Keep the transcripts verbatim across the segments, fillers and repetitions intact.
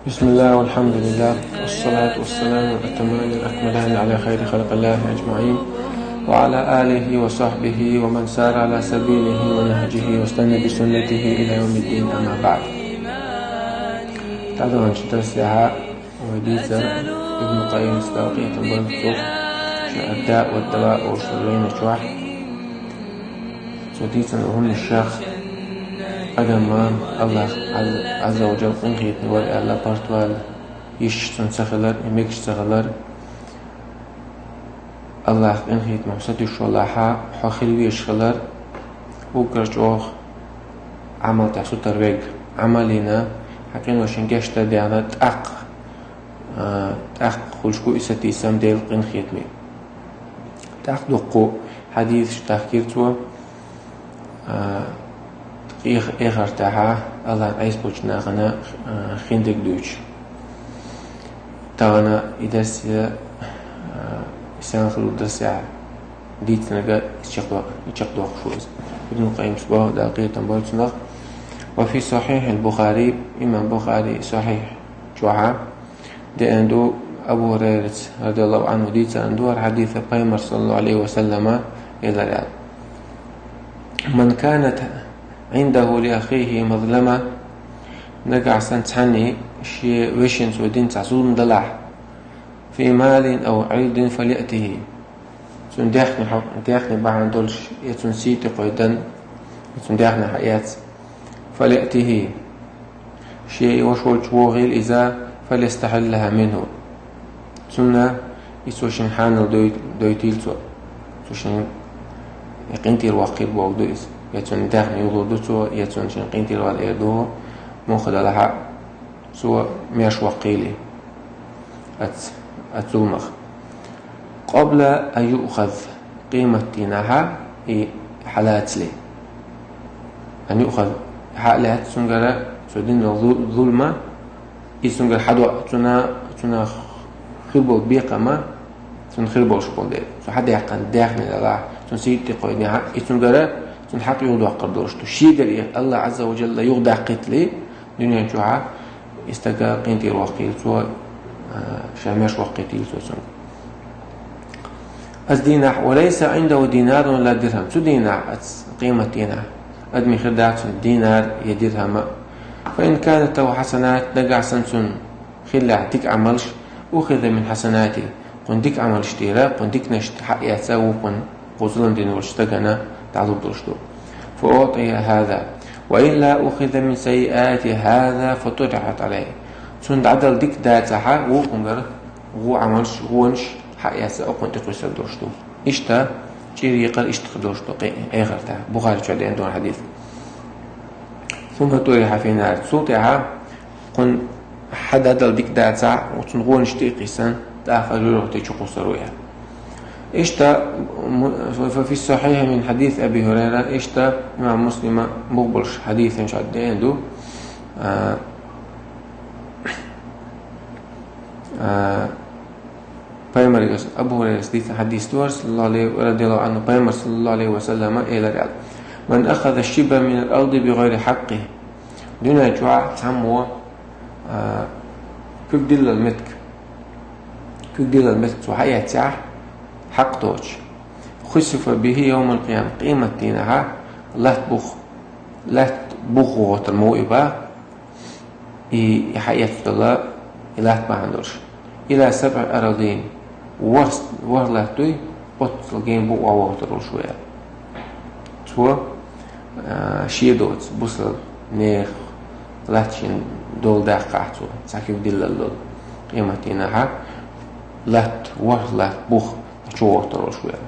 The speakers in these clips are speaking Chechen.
بسم الله والحمد لله والصلاة والسلام الأتمان الأكملان على خير خلق الله أجمعين وعلى آله وصحبه ومن سار على سبيله ونهجه واستنى بسنته إلى يوم الدين، أما بعد. تعالوا نشتغل ساعة وديزر ابن قيم السلوكي تنبل الصوف الداء والدواء وشرين شوح. Цо дийцина хӀума шех адаман Аллах Азза ва Джалла къинхетаме вар аьлла, паргӀатвала йиш цун ца хилар, и мегаш ца хилар. Аллах къинхетаме хьо сатуьйсуш валахь, хьо хила везаш хилар, уггар чӀоагӀа Ӏамал тӀехь сутара вег. Ӏамал йина, хьан къиношна гешт даьнна, тӀаккха, а, тӀаккха хуьлуш ву и сатийсам Делан къинхетаме. ТӀаккха дуккха хьадисаш дахкийра цо, а, къех-, эхартахь Аллахьан Ӏеса болчу нахана, а, хин дерг дуьйцуш. Тахана и дарс, а, и сан хилла дарсехь дийцинарг и чекхдо-, и чекхдоккхуш ву иза. Ибн Къаййима боху, Дала къинхетам бойла цунах. Ва фи Сахьихьил Бухари, имам Бухари Сахьихь чохь деана ду, Абу Хурайрас, радияллаху Ӏанху, дийцина ду хӀара хьадис, Пайхамар, саллаллаху Ӏалайхи ва саллама, элира аьлла: «Ман канат Ӏиндаху ли ахихи мазлама», нагахь санна цхьанне шен вешин цо дина цхьа зулам далахь, «фи малин ау Ӏирдин фалиатихи». Цуьнан даьхни хьо-, даьхни бахьана долуш, я цуьнан сий тӀекхойдан, я цуьнан даьхни хьаэца. «Фалиатихи». Шен и ваша волчу вогӀийла иза, «фалъястахьиллаха минху». Цунна и цо шен хьанал дой-, дойтийла цо. Цо шен и къинтӀера ваккхийла бохург ду иза. Я цуьнан даьхни юхалур ду цо, я цунна шен къинтӀера вала эр ду, муха далахь а. Цо меш ваккхийла оцу, оцу зуламах. «Къабла ан юъхаз», къематдийнахь и хьалацале. «Ан юъхаз», хьа а лаьцна цуьнгара, цо дина зу-, зулма, и цуьнгара хьадоӀа, цуьнан, цуьнан хир болу бекхам, цуьнан хир болуш болу дела. Цо хьадаьккхина даьхни далахь, цуьнан сий тӀекхойдинехь, и цуьнгара цуьнан хьакъ юхадоккхур долуш ду. Шегара и Аллах Азза ва Джалла юхадаккхийтале, дуьнен чохь и стага къинтӀера ваккхийла цо, а, ша меш ваккхийтийла цо цунна. Оцу дийнахь, «ва лайса Ӏиндаху динарун ва ла дирхам». Цу дийнахь, оцу къематдийнахь, адамийн хир дац цунна динар я дирхам а. «Фа ин канат лаху хьасанат», нагахь санна цунна хиллехь дика Ӏамалш, «ухиза мин хьасанатихи». Кхуьнан дика Ӏамалш тӀера, кхуьнан диканаш хьаэца вукхунна, кху зулам дина волчу стагана дӀалур долуш ду. «Фа уътӀия хаза, ва илла ухиза мин саййиати хаза фа турихьат Ӏалайхи». Цунна дӀадала дика дацахь, вукхунгара гӀу Ӏамалш, гӀонаш хьаэца, окхунна тӀекхуьссур долуш ду. Иштта, чӀир йикхар иштта хир долуш ду, къе-, эхартахь. Бухари чохь деана ду хӀара хьадис. «Сумма туриха фи нар». Цул тӀаьхьа кхунна хьададала дика дацахь, оцунна гӀонаш тӀе а кхиссина, тӀаккха жоьжахати чу кхуссур ву аьлла. Иштта, му-, фа фи сахьихьи мин хьадис Аби Хурайра, иштта имам Муслима муха болуш хьадисаш деана ду, а, а, Пайхамаргара, Абу Хурайрас дийцина хьадис ду хӀара, саллаллаху Ӏалайхи, радияллаху Ӏанху, Пайхамар, саллаллаху Ӏалайхи ва саллама, элира аьлла: «Ман ахаза шибран минал арди би гӀайри хьаккъихи». Дуьнен чохь цхьаммо, а, куьг диллал меттиг, куьг диллал меттиг цо хьаэцахь, хьакъ доцуш. «Хусифа бихи йовмал къияма». Къематдийнахь латта бух, латта бух гӀоттар мо и бах, и, и хьаэцна долу, и латта бахьана долуш. «Ила сабъи арадин». ВорхӀ, ворхӀ латта дуй, оццул генга бу охьавохуьйтур волуш ву аьлла. Цо, а, шен доцу бусалба нехан латта шен дола даккхахь цо, цхьа куьг диллал долу. Къематдийнахь латта, ворхӀ латта бух чу вохуьйтур волуш ву аьлла.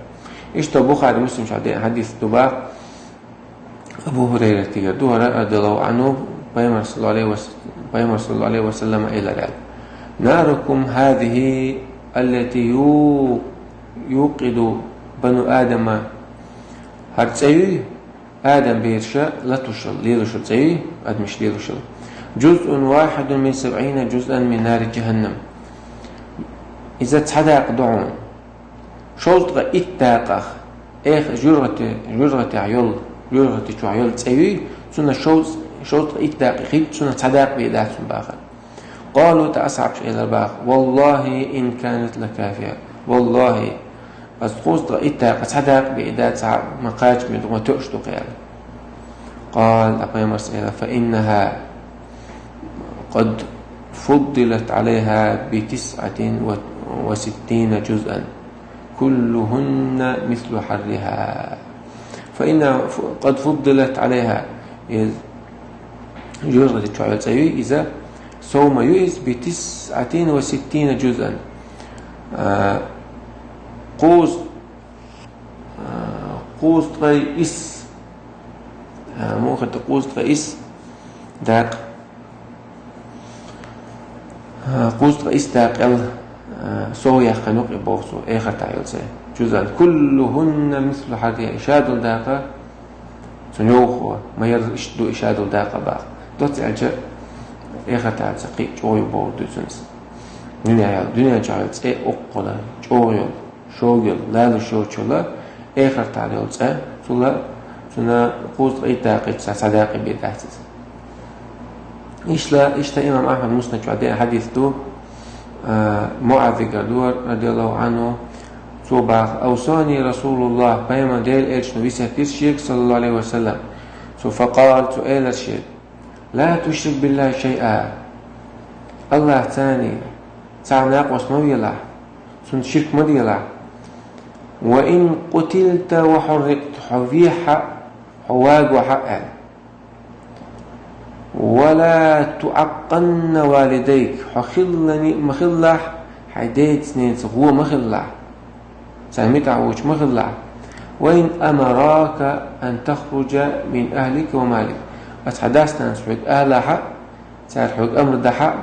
Иштта Бухари, Муслим чохь деана хьадис ду бах, Абу Хурайратигара ду хӀара, радияллаху Ӏанху, Пайхамар, саллаллаху Ӏалайхи ва с-, Пайхамар, саллаллаху Ӏалайхи ва саллама, элира аьлла: «Нарукум хазихи аллати ю-, юкъиду бану Адама». ХӀара цӀе юй, Адам бераша латошал, лелошал цӀе юй, адамаш лелошал. «Джузъун вахьидун мин сабъина джузъан мин нари джаханнам». Иза цхьа дакъа ду хьуна. Шовзткъа итт дакъах, эх, жоьжахати, жоьжахатехь йолу, жоьжахати чохь йолу цӀе юй, цунна шовз-, шовзткъа итт дакъа хилча, цунна цхьа дакъа бен дац цунна бахар. قالوا, тӀаккха асхьабаша элира баха: والله إن كانت لكافية. Валлахьи, ас кхузткъа итт дакъа, цхьа дакъа бе и дац, цхьа ма кхача ма тоьаш ду кхы, аьлла. قال, тӀаккха Пайхамара элира: فإنها قد فضلت عليها بتسعة وستين جزءا كلهن مثل حرها. فإنها قد فضلت عليها. Из жоьжагӀате чу йола цӀи ю иза, сов ма ю иза, بتسعة وستين جزءا. А, кхуз-, а, кхузткъеи исс, а, муха да кхузткъеи исс дакъа. А, кхузткъеи исс дакъа, а, сов яьккхина ю-кх боху цо, эхартахь йолу цӀе. جزءا كلهن مثل حرها. И шадолу дакъа цунна йовха, ма ярра иштта ду и шадолу дакъа баха. Доцца аьлча, эхартахь йолу цӀе кхин а чӀогӀа ю бохург ду цуьнан. Дуьнен йолу, дуьнен чохь йолу цӀе оккхула, чӀогӀа йолу, шога йолу, лалуш йоцуш йолу, эхартахь йолу цӀе, цула, цунна кхузткъеи итт дакъа, цхьа, цхьа дакъа бен дац иза. Ишла, иштта имам Ахьмад Муснад чохь деана хьадис ду, а, МуӀазигара ду, радияллаху Ӏанху, цо баха: أوصاني رسول الله, Пайхамар, Делан Элчано весет дира шега, саллаллаху Ӏалайхи ва саллам. Цо, فقال, цо элира шега: لا تشرك بالله شيئا. Аллахьца цхьа накъост ма велахь, цунна ширк ма делахь. وإن قتلت وحرقت, хьо вехьа, хьо вагахьа, аьлла. ولا تعقن والديك, хьо хиллани ма хилалахь, хьайн деца-неца гӀо ма хилалахь. Царна муьтӀахь воцуш ма хилалахь. وإن أمراك أن تخرج من أهلك ومالك. Ас хьан дас-нанас хьоьга алахьа, цара хьоьга амр дахьа,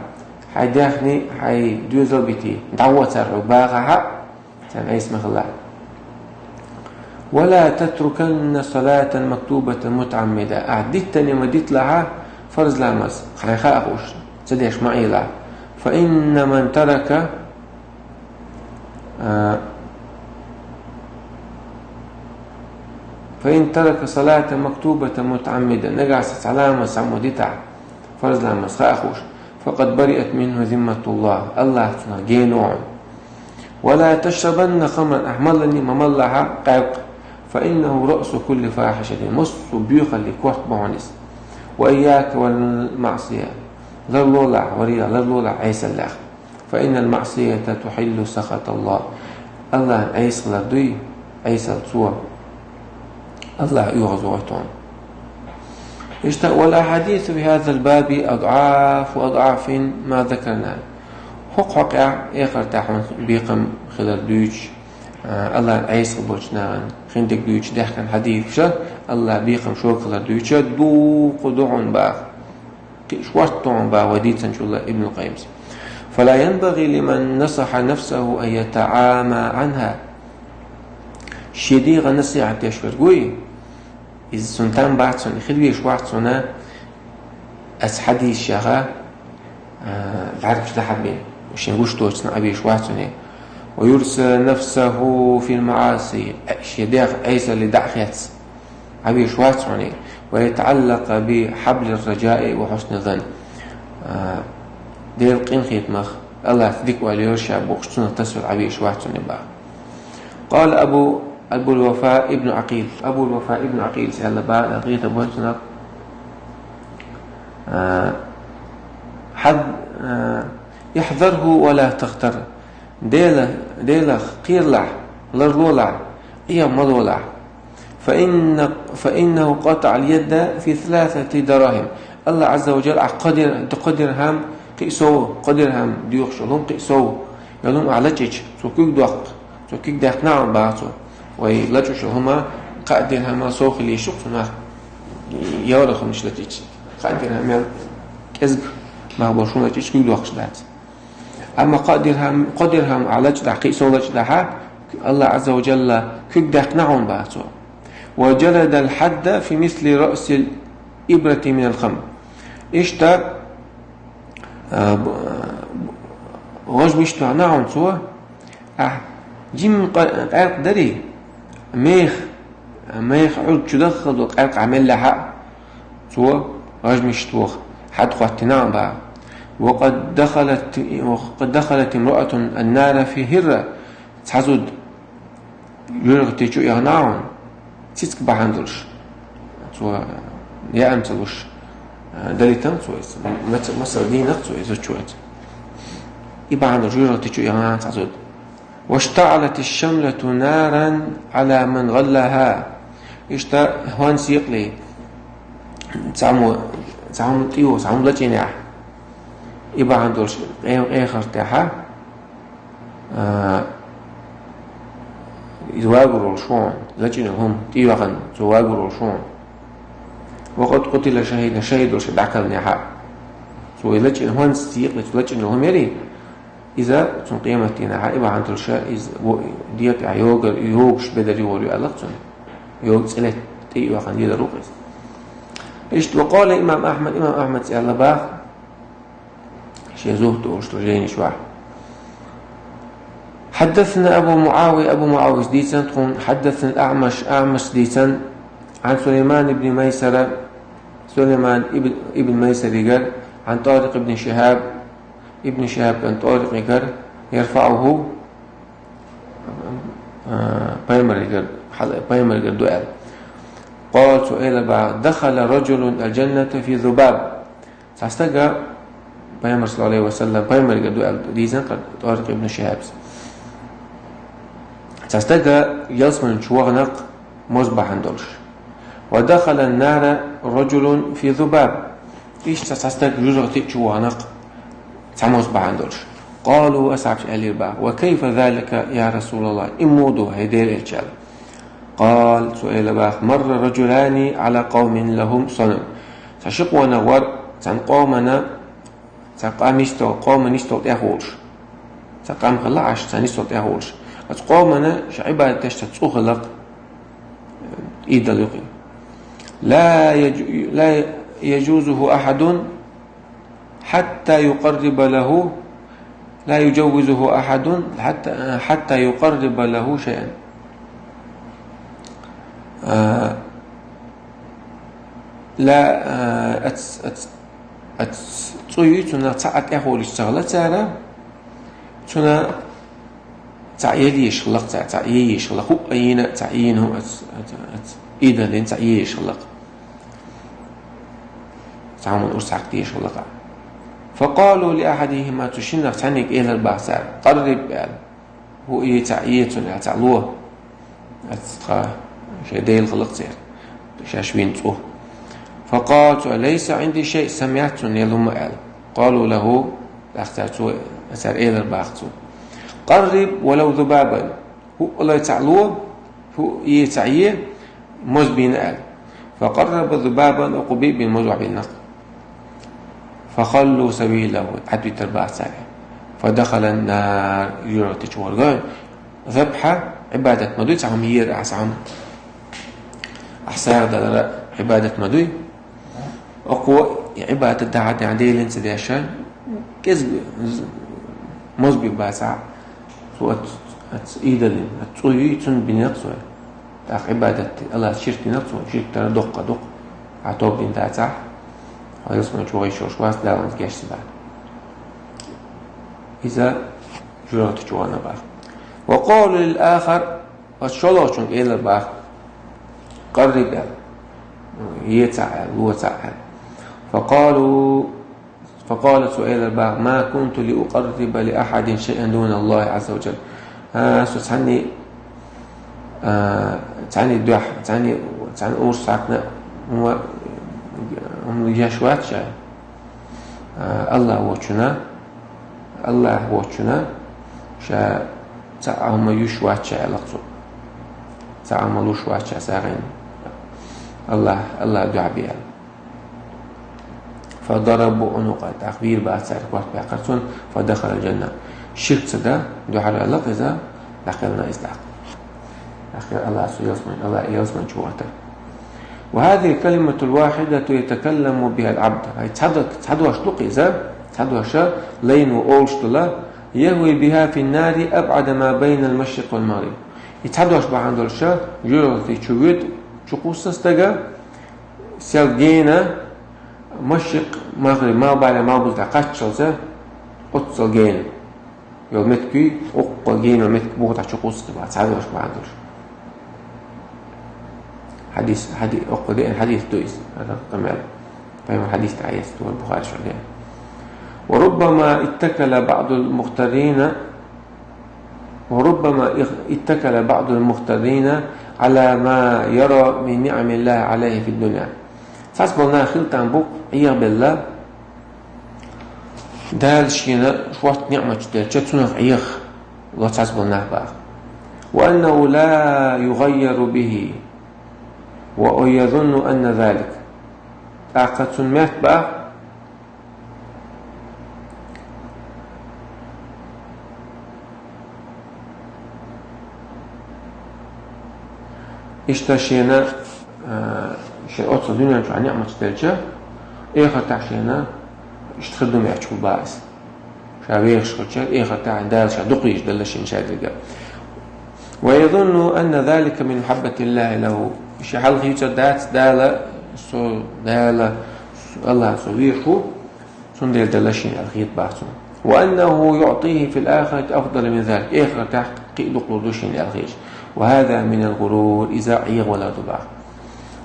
хьайн даьхни, хьайн доьзал битий, дӀагӀо цара хьоьга бахахьа, царна Ӏеса ма хилалахь. ولا تتركن صلاة مكتوبة متعمدا. Ахь диттане ма диталахьа фарз ламаз, хьайн хаа хууш, ца деш ма Ӏелахь. فإن من ترك А, فإن ترك صلاة مكتوبة متعمدا, нагахь санна цхьа ламаз цхьаммо дитахь, фарз ламаз хаа хууш, فقد برئت منه ذمة الله, Аллахь цунах гена ву хьуна. ولا تشربن خمرا, ахь маллани ма маллахьа къаьркъа, فإنه رأس كل فاحشة, массо а боьхаллин корта бу хьуна иза. وإياك والمعصية, ларлолахь, варий, ларлолахь Ӏесаллех. فإن المعصية تحل سخط الله. Аллахьан Ӏеса хилар дуй, Ӏесал цо, Аллахь оьгӀазвойту хьуна. Иштта, والأحاديث في هذا الباب أضعاف أضعاف ما ذكرنا. ХӀокху хьокъехь эхартахь хьуна бекхам хилар дуьйцуш, а, Аллахьан Ӏеса болчу нахана хиндерг дуьйцуш даьхкина хьадисаш, Аллахь бекхам шога хилар дуьйцуш дукха ду хьуна баха. Кхин а шортта хьуна баха вай дийцинчул Ибн Къаййимас. فلا ينبغي لمن نصح نفسه أن يتعامى عنها. Шен дегӀан насихьат деш верг вуй, иза цунна там бац, цунна хила везаш вац, цунна ас хьадийсаш яха, а, лаьргаш дахьа бен, шен гуш доцург Ӏан везаш вац цунна. ويرسل نفسه في المعاصي, шен дегӀ Ӏесалле дӀа а хецна Ӏан везаш вац хьуна, ويتعلق بحبل الرجاء وحسن الظن. А, Делан къинхетамах, Аллахьца дика ойла йора ша бохуш, цунах тасавала Ӏан везаш вац хьуна баха. قال أبو، أبو الوفاء ابن عقيل. Абул Вафа ибн Ӏакъилас аьлла баха, гӀета бан цунах, а, حذ-، а, احذره ولا تغتر. Дела-, Делах кхералахь, ларлолахь, Ӏеха ма лолахь. فإن، فإنه قطع اليد في ثلاثة دراهم. Аллахь Ӏазза ва Джалла ахь кхо дир-, кхо дирхьам кхин а сов, кхо дирхьам доьхуш йолу хӀума кхин а сов йолу хӀума ахь лачкъича, цо куьг доккху, цо куьг даьккхина Ӏа баха цо. Вай лачкъуш йолу хӀума кхаа дирхьамал сов хила йиш ю-кх цунах, ялх хӀуманаш лачкъича, кхаа дирхьамал кӀезиг мах болуш хӀума лачкъича куьг доккхуш дац. Амма кхо дирхьам, кхо дирхьам ахь лачкъадахь, кхин а сов лачкъадахь, Аллахь Ӏазза ва Джалла куьг даьккхина Ӏа баха цо. وجلد الحد في مثل رأس الإبرة من الخمر. Иштта, а, б-, а, гӀаж мишта вахана Ӏа цо, ахь жимма къа-, къаьркъа дарий, мех, мех Ӏуьрг чу даххал долу къаьркъа ахь мел лахь а, цо гӀаж мишта ваха хьад хӀоттийна Ӏа баха. وقد دخلت، وقد دخلت امرأة النار في هرة. Цхьа зуда жоьжахати чу яхана а вон, цицка бахьана долуш. Цо яам ца луш, далитам цо иза. Маца-, масал дийнах цо иза чуьца. И бахьана долуш жоьжахати чу яхана цхьа зуда. واشتعلت الشملة نارا على من غلاها. Иштта хӀонс екъале, цхьаммо, цхьаммо тӀе йо, цхьаммо лачкъийнехь. И бахьана долуш къе-, къехар тӀехьа, а, иза вагур волуш ву хьуна, лачкъийна хӀума тӀе йоьхна, цо вагур волуш ву хьуна. وقد قتل شهيدا, шахӀид волуш дӀакхелхинехь. Цо и лачкъийна хӀонс екъале, цо лачкъийна хӀума яри, иза цунна къематдийнахь, и бахьана долуш иза во-, дегӀа тӀехь йогар, йогуш бедар йогӀур ю аьлла цунна. Йогу цӀе летта тӀе а йоьхна лелар ву-кх иза. Иштта وقال الإمام أحمد, имам Ахьмада аьлла боху, шен Зухд олуш долу жайнаш чохь. حدثنا أبو معاوية, Абу МуӀавияс дийцина тхуна, حدثنا الأعمش, Аъмашас дийцина, عن سليمان بن ميسرة, Сулайман ибн, ибн Майсаригара, عن طارق بن شهاب, Ибн ШихӀаб кӀант ТӀорикъигара, يرفعه, а, пайхамаригара, хьал-, пайхамаригара ду аьлла. قال, цо элира боху: دخل رجل الجنة في ذباب. Цхьа стага, пайхамар, саллаллаху Ӏалайхи ва саллам, пайхамаригара ду аьлла дийцина-кх ТӀорикъ ибн ШихӀабас. Цхьа стага ялсамани чу вахана-кх, моз бахьана долуш. ودخل النار رجل في ذباب. Иштта цхьа стаг жоьжахати чу вахана-кх, цхьа моз бахьана долуш. قالوا, асхьабаша аьллера боху: وكيف ذلك يا رسول الله؟ И муха ду, хӀай Делан элча? قال, цо элира боху: مر رجلان على قوم لهم صنم. Цхьа ши къонах вара цхьана къомана, цхьа къам йистехула, къоман йистехула тӀехволуш. Цхьа къам хилла Ӏаш, цхьа йистехула тӀехволуш. Оцу къомана шайн Ӏибадат деш цхьа цӀу хилла-кх, идол юкъа. لا يج-, لا يجوزه أحد حتى يقرب له، لا يجوزه أحد حتى، حتى يقرب له شيئا. А, لا, а, ац-, ац-, Ац-, цӀу юй цунах цхьа а тӀехволуш ца хилла цара, цунах цхьа а елла езаш хилла-кх цара, цхьа а е езаш хилла-кх, хӀуъа йийна, цхьа а йийна хӀума ац-, ац-, ац-, идолан цхьа а е езаш хилла-кх. Цхьа хӀуманна урс хьакха дезаш хилла-кх. فقالوا لأحدهما, цу шиннах цхьаьннега элира боху цара: قرب, аьлла. ХӀуъа е, цхьа а е цунна аьлла, цхьа а ло. Ац тхан шайн дела хилла-кх церан, шаьш вина цӀу. فقال, цо: ليس عندي شيء, сан ма яц цунна елла хӀума, аьлла. قالوا له, тӀаккха цара цо, цара элира боху цо: قرب ولو ذبابا. ХӀуъа лай цхьа а ло, хӀуъа е, цхьа а е, моз бийна, аьлла. فقرب ذبابا, оцу биъ бина моз охьабиллина-кх. فخلوا سبيله, Ӏадвитира боху цара. فدخل النار, жоьжахати чу вахара. Забхьа Ӏибадат ма дуй, цхьа хӀума ера ахь, цхьа хӀума, ахь сагӀа далар Ӏибадат ма дуй. Оцо и Ӏибадат дахьа тӀехь Делан ца деш, кӀезиг моз бина боху цо. Цо ац-, ац идолан, ац цӀу юй, цунна бина-кх цо. ТӀаккха Ӏибадат, Аллахьца ширк дина-кх цо, ширк дар доккха ду-кх. Ахь тоба дина дацахь, хьо ялсамани чу вахийтуш вац, Дала хьуна гечдо. Иза жоьжахати чу вахана боху. وقالوا للآخر, оцу шолгӀачуьнга элира боху: قرب, аьлла. Е цхьа а, аьлла, ло цхьа а, аьлла. فقالوا فقال, цо элира боху: ما كنت لأقرب لأحد شيئا دون الله عز وجل. А, со цхьанне, а, цхьанне дуьхьа, цхьанне, цхьанне урс хьаькхна хӀума, хӀума еш вац ша. А, Аллахь воцчунна, Аллахь воцчунна ша цхьа а хӀума юьш вац ша, аьлла-кх цо. Цхьа а хӀума луш вац ша сагӀина. Аллахь, Аллахь дуьхьа бе, аьлла. فضربوا عنقه, тӀаккха вийра боху цара, корта баьккхира цунна, فدخل الجنة. Ширк ца дан дуьхьал ваьлла-кх иза, дӀакхелхина иза тӀаккха. ДӀакхелхина, Аллахьа цо ялсамани, Аллахьа ялсамани чу вахийтира. وهذه الكلمة الواحدة يتكلم بها العبد. ХӀай цхьа д-, цхьа дош ду-кх иза, цхьа дош лайно олуш долу, يهوي بها في النار أبعد ما بين المشرق والمغرب. И цхьа дош бахьана долуш жоьжахати чу воьду, чу кхуссу стага, сел гена, Машрикъ, Магъриб, малхбале, малбузе кхаччалца оццал гена йола меттиг, укхаза гена йола меттиг боху тӀаккха чукхувсаргбац, цхьа а долуш бахьана долуш. Хьадис, хьади-, укхаза деана хьадис ду иза, хӀара къамел. Пайхамар хьадис тӀехь эцна ду, Бухари чохь деана. وربما اتكل بعض المغترين، وربما اتكل بعض المغترين على ما يرى من نعم الله عليه في الدنيا. Цхьаболу нах хилла тӀаккха букъ Ӏехабелла, Дала шена хӀотта ниӀматаш делча, цунах Ӏехало цхьаболу нах баху. وأنه لا يغير به، ويظن أن ذلك. ТӀаккха цунна моьтту баху, иштта шена, а, шен оццул дуьнен чохь ниӀматаш делча, эхартахь шена иштта хир ду моьттуш хилла баху иза. Ша вехаш хилча, эхартахь Дала ша дукха йиш делла шена шадерг. ويظن أن ذلك من محبة الله له. Шен хьалха хетар дац, Дала, со, Дала, Аллах со везаш ву, цундела делла шена аьлла хета баху цунна. وأنه يعطيه في الآخرة أفضل من ذلك. Эхартахь кхин а дукха лур ду шена аьлла хеташ. وهذا من الغرور. Иза Ӏехавалар ду баху.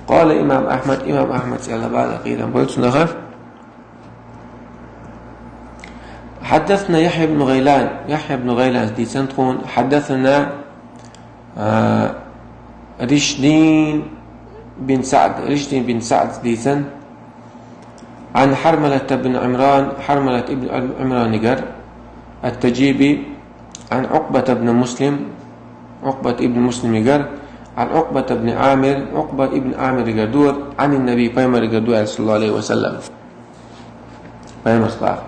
قال الإمام أحمد، имам Ахьмада аьлла бала кхийрам бойла цунах. حدثنا يحيى بن غيلان، Яхья ибн ГӀайлана дийцина тхуна, حدثنا، а, رشدين بن سعد، Ришдин бин СаӀда дийцина, عن حرملة بن عمران، Хьармалат ибн Ӏимранигара, التجيبي، عن عقبة بن مسلم، Ӏукъбат ибн Муслимигара, عن عقبة بن عامر، Ӏукъбат ибн Ӏамиригара ду, عن النبي، пайхамаригара ду аьлла, صلى الله عليه وسلم. Пайхамарс баху: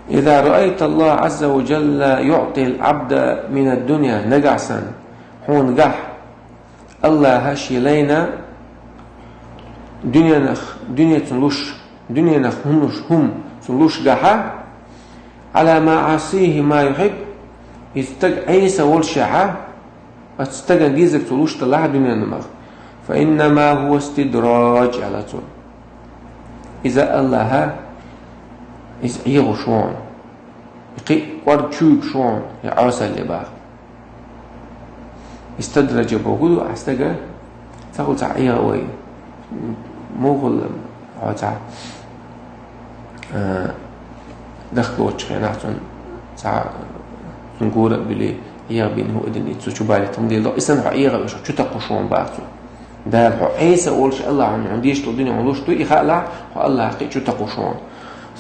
إذا رأيت الله عز وجل يعطي العبد من الدنيا، нагахь санна хьуна гахь Аллаха шен лайна дуьненах, дуьне цунна луш, дуьненах хӀума луш, хӀума цунна луш гахьа, على معاصيه ما يحب، иза стаг Ӏеса волушехьа, оцу стагана дезарг цо луш далахь дуьненамах, فإنما هو استدراج, аьлла цо. Иза Аллаха, иза Ӏехуш ву хьуна, и кхин а кӀорга чуьйгуш ву хьуна, и Ӏесалле баху. Истадраджа бохург ду, ахь стага ца хуьлу цхьа Ӏеха вай. Муха хуьлу хьо цхьа, а, дахка лоцучу хенахь цунна цхьа, цунна гора а буьлий, Ӏеха бина хӀу а дина, цу чу балийта хӀума дийр ду. И санна хьо Ӏеха веш, хьо чу такхуш ву хьуна баху цо. Дала хьо Ӏеса волуш Аллаха хьуна, хьуна дийшалла дуьне хьуна луш ду, и хаалахь, хьо Аллаха кхин а чу такхуш ву хьуна.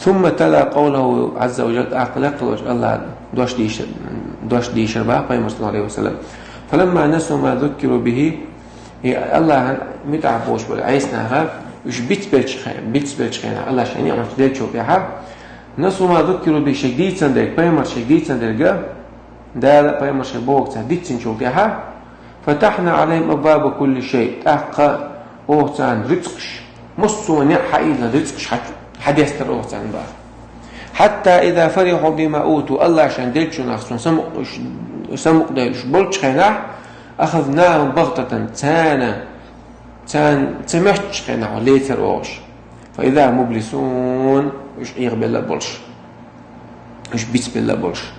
ثم تلا قوله عز وجل, тӀаккха лекха волчу Аллаха дош дийшар, дош дийшар баху пайхамар, صلى الله عليه وسلم: فلما نسوا ما ذكروا به, и Аллахьан муьтӀахь болуш болу Ӏеса наха, уьш бицбелчхье-, бицбелчхьенахь, Аллаха шайн ниӀматаш деллачул тӀаьхьа, نسوا ما ذكروا به, шайга дийцина дерг, пайхамар шайга дийцина дерг, Дала пайхамар шайга бохург цара диццинчул тӀаьхьа, فتحنا عليهم أبواب كل شيء, тӀаккха оха царна рицкъаш, массо а некъ хьаийзина рицкъаш хьа-, хьадестар оха царна баху. حتى إذا فرحوا بما أوتوا, Аллаха шайна деллачунах цунна самукъ-, самукъадевлла уьш болчу хенахь, أخذناهم بغتة, царна, царна ца моьттучу хенахь лецар оха уьш. فإذا هم مبلسون, уьш Ӏехабелла а болуш. Уьш бицбелла а болуш.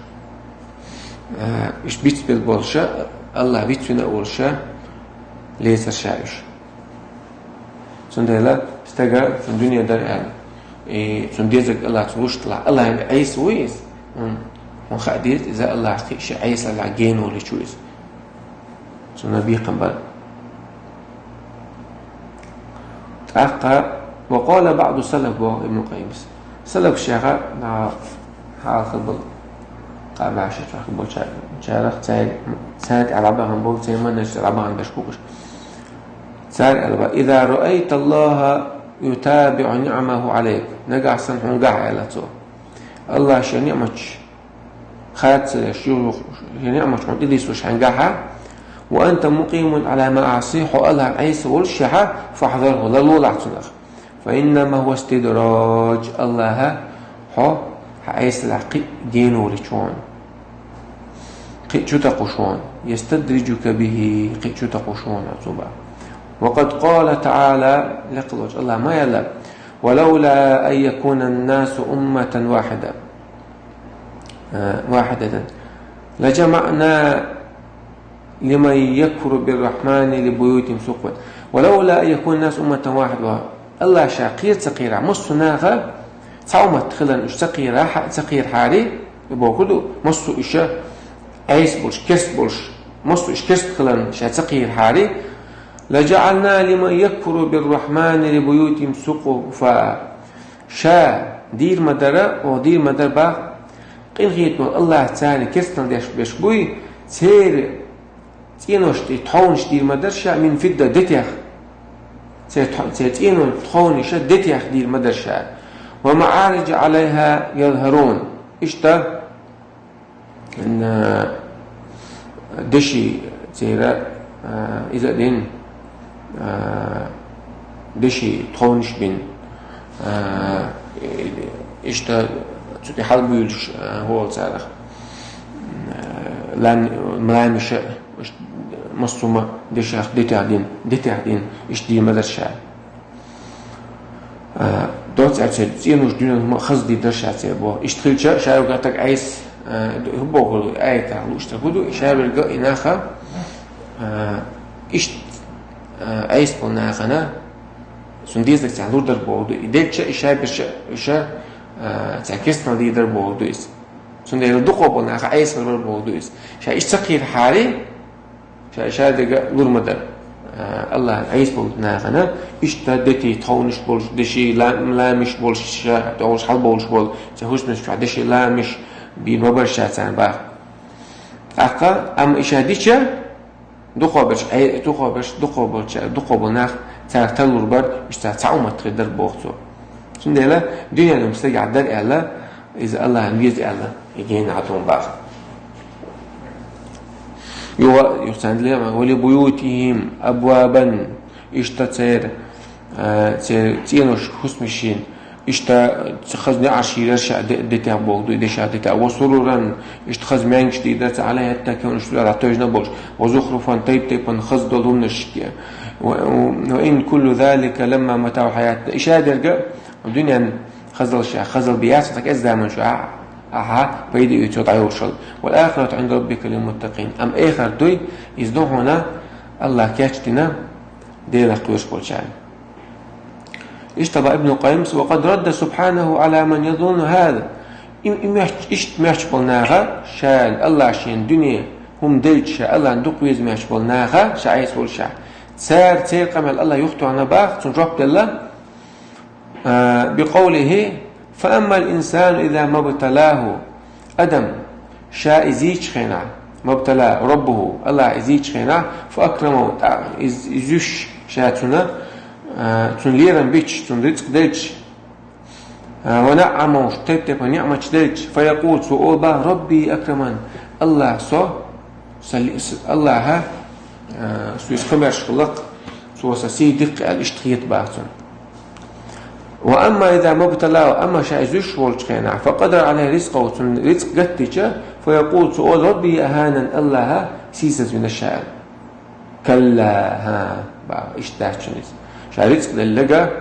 Э, уьш бицбелла болуша, Аллах вицвина а волуша, лецар ша уьш. Цундела стага цунна дуьне дара аьлла, и цунна дезарг Аллах цунна луш далахь, Аллахьан Ӏеса вуй иза? Хьуна, хьуна хаа деза, иза Аллах кхин а шен Ӏесаллехь гена волуьйтуш ву иза. Цунна бекхам бара. ТӀаккха, وقال بعض السلف, боху Ибн Къаййимас. Салаф шеха, на, хьалха болу, кхаа бӀе шо чохь болчарах, цаьрга, цаьрга аьлла бахана болу, церан маннаш аьлла бахана даш бу уьш. Цара аьлла баха: إذا رأيت الله يتابع نعمه عليك. Нагахь санна хьуна гахь, аьлла цо. Аллах шен ниӀматаш хадсалеш, юха шен ниӀматаш хьуна тӀедуссуш хьайн гахьа, وأنت مقيم على معاصيه, хьо Аллах Ӏеса волушехьа, فاحذره, ларлолахь цунах. فإنما هو استدراج, Аллаха хьо хьан Ӏесаллехь кхин а гена волуьйтуш ву хьуна. Кхин а чу такхуш ву хьуна. يستدرجك به, кхин а чу такхуш ву хьуна цо баха. وقد قال تعالى, лекха волчу Аллаха ма аьлла: ولولا أن يكون الناس أمة واحدة، آه، واحدة لجمعنا لمن يكفر بالرحمن لبيوتهم سقفا. ولولا أن يكون الناس أمة واحدة. Аллах ша кхера ца кхерахь, массо а нах цхьа уммат хиларна уьш ца кхерахь-, ца кхерахьара, бохург ду, массо а уьш Ӏеса болуш, керста болуш, массо а уьш керста хиларна ша ца кхерахьара, لجعلنا لمن يكفر بالرحمن لبيوتهم سقفا. Ша дийр ма дара, оха дийр ма дара боху, къинхетаме волу Аллах царна керстанал деш берш буй, церан цӀенош тӀе тховнаш дийр ма дара ша, من فضة, детех. Церан тхо-, церан цӀенон тховнаш детех дийр ма дара ша. ومعارج عليها يظهرون. Иштта Н-, деши церан, а, иза а дина, а, деши тховнаш бина, а, иштта цу тӀе хьалабуьйлуш, а, хӀола царах, а, лам-, ламаша, иштта массо а дешах, детех дина, детех дина, иштта дийр ма дара ша. А, доцца аьлча, цӀенош дуьненан хӀума хаза дийр дара ша церан боху. Иштта хилча, ша верг а таг Ӏеса, а, ду-, хӀун боху аятехь лууш дерг хӀун ду, ша верг а и наха, а, иштта, а, Ӏеса болу нахана, цунна дезарг царна лур дара боху ду. И дегча, и ша берш а, уьш а, а, царна керстанал дийр дара боху ду иза. Цундела дукхах болу нах Ӏеса хир бара боху ду иза. Ша иштта ца кхерахьара, Ша, ша дерг а лур ма дара. А, Аллахьан Ӏеса болчу нахана, иштта дети тховнаш болуш, деши ла-, ламаш болуш, ша тӀехула хьалабовлуш болу, церан хӀусамаш чохь деши ламаш бийр ма бара ша царна боху. ТӀаккха, амма и ша дича, дукхах берш, Ӏе-, дукхах берш, дукхах болча, дукхах болу нах царах тарлур бара, иштта цхьа уммат хир дара боху цо. Цундела дуьненан стагехь дара аьлла, иза Аллахьан веза аьлла, и генахь а тхуна боху. Юха, юха царна лерам, ولبيوتهم أبوابا, иштта церан, а, церан цӀенош хӀусамашна, иштта хаза неӀарш йийр яра ша де-, детех боху ду, дешех детех. وسررا, иштта хаза маьнгаш дийр дара царна, عليها يتكئون, уьш цу тӀехь тевжина болуш. وزخرفا, тайп-тайпана хаза долу хӀуманаш. و-, و-, وإن كل ذلك لما متاع الحياة الدنيا. И ша дерг а дуьненан хазалла ша, хазалла бен яц, тӀаккха иза заманчохь ахьа пайда оьцу дӀайолуш хилла. والآخرة عند ربك للمتقين. Амма эхарт дуй, иза ду хьуна Аллахь кечдина Делах кхоьруш болчарна. Иштта боху Ибн Къаййима: وقد رد سبحانه على من يظن هذا. И, и моьттуш, иштта моьттуш болу наха, ша Аллахьа шена дуьне хӀума делча, ша Аллахьна дукха веза моьттуш болу наха, ша Ӏеса волушехь. Цара, церан къамел Аллахьа юхатоьхна боху, цунна жоп делла, а, بقوله: فأما الإنسان إذا ما ابتلاه. Адам, ша иза йийчу хенахь, ما ابتلاه ربه, Аллахьа иза йийчу хенахь, فأكرمه, тӀаккха иза, иза юьсуш ша цунна, а, цунна лерам бича, цунна рицкъ делча, а, ونعمه, тайп-тайпана ниӀматаш делча, فيقول, цо олу боху: ربي أكرمن, Аллахьа со, са ли-, с-, Аллахьа, а, со иза комаьрша хилла-кх, цо сан сий дира-кх аьлла, иштта хета боху цунна. وأما إذا ما ابتلاه, амма ша иза юьсуш волчу хенахь, فقدر عليه رزقه, цунна рицкъ гатдича, فيقول, цо олу: ربي أهانن, Аллахьа сийсазвина ша аьлла. كلا, хӀа, боху, иштта дац шуна иза. Ша рицкъ делларг,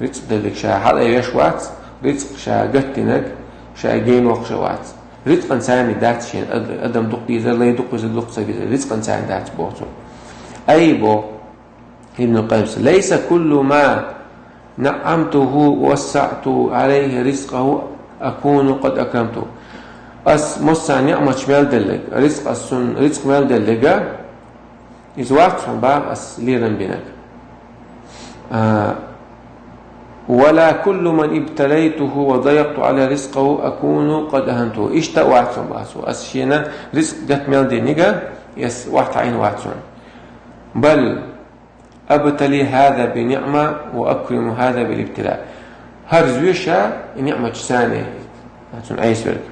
рицкъ делларг ша хьалаайвеш вац, рицкъ ша гатдинарг ша генвоккхуш а вац. Рицкъан царна дац шена ад-, адам дукха дезар, лай дукха везар, дукха ца везар. Рицкъан царна дац боху цо. أي, боху Ибн Къаййима: ليس كل ما نعمته ووسعت عليه رزقه أكون قد أكرمته. Ас массарна ниӀматаш мел делларг, рицкъ ас цунна, рицкъ мел делларг, иза вац хьуна боху ас лерам бинарг. А, ولا كل من ابتليته وضيقت عليه رزقه أكون قد أهنته. Иштта а вац хьуна боху цо. Ас шена рицкъ гатта мел динарг, ас охьатаӀийна вац хьуна. بل أبتلي هذا بنعمة وأكرم هذا بالابتلاء. ХӀара зоьшу ша и ниӀматаш царна, цунна Ӏеса верг.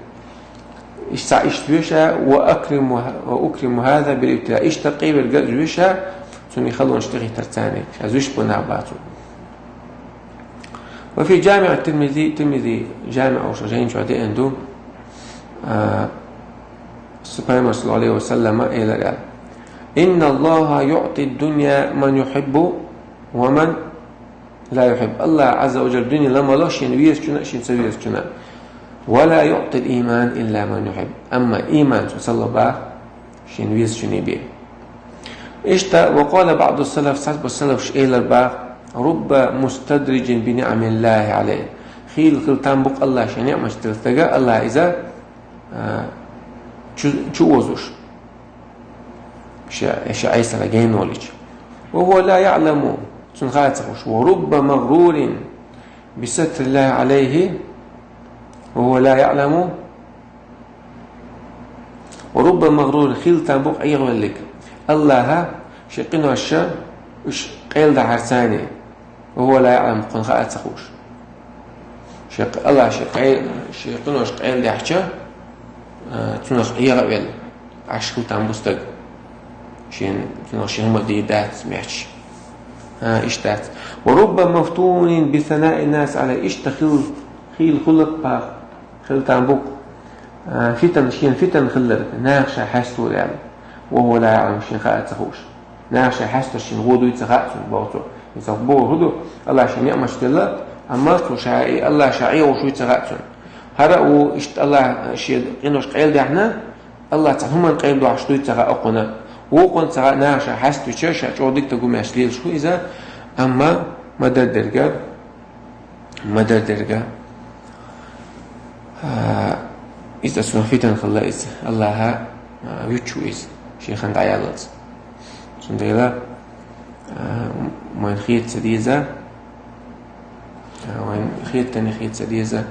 Иштта, иштта зоьшу ша, وأكرم, وأكرم هذا بالابتلاء. Иштта къе верг а зоьшу ша, цунна и халонаш тӀехӀиттар царна. Ша зоьш бу нах бацу. وفي جامع الترمذي, Тирмизи жамиӀ олуш жайна чохь деана ду, а, Пайхамар, саллаллаху Ӏалайхи ва саллама, элира аьлла: إن الله يعطي الدنيا من يحب ومن لا يحب. Аллах Азза ва Джалла дуьне ламало шен везачунна а, шен ца везачунна а. ولا يعطي الإيمان إلا من يحب. Амма иман цо ца ло бах шен везачунна бе. Иштта, وقال بعض السلف, цхьаболча салафаша элира бах: رب مستدرج بنعم الله عليه. Хийла хила там бу-кх Аллах шен ниӀматаш делла стага, Аллах иза, а, чу, чу озуш. Ша, ша Ӏийсара генолича. وهو لا يعلم, цунна хаа ца хууш. ورب مغرور بستر الله عليه وهو لا يعلم. ورب مغرور, хийла там бу-кх Ӏехавелларг Аллаха шен къиношца уж къайладахьарца. وهو لا يعلم, кхунна хаа ца хууш. Шен къ-, Аллах шен къай-, шен къинош къайладаьхча, а, цунах Ӏеха а велла, Ӏаш хила там бу стаг. Шен, цунах шен хӀума дийр дац, мехча. А, иштта дац. ورب مفتون بثناء الناس عليه. Иштта хийла, хийла хулар бах, хила там бу-кх, а, фитан, шен фитан хилар, наха ша хьаьстор аьлла. وهو لا يعلم, шен хаа ца хууш. Наха ша хьаьстор шен гӀо дуй ца хаьа цунна, боху цо. Иза бохург хӀун ду? Аллах шен ниӀматаш делла, амма цо ша, Аллах ша Ӏехавеш вуй ца хаьа цунна. ХӀара а ву, иштта Аллах шен къинош къайладаьхна, Аллах цхьа хӀуманна къайладохьаш дуй ца хаьа укхунна. Вукхунна ца хаьа, наха ша хьаьста вича, ша чӀогӀа дика стаг ву аьлла лелаш ву иза, амма ма-дарра дерг, ма-дарра дерг, а, иза цунах фитан хилла иза, Аллаха, а, вуьтуш ву иза, шен хана дӀаяллалц. Цундела, а, вайна хета ца деза, а, вайна хетаргдолаш хета ца деза,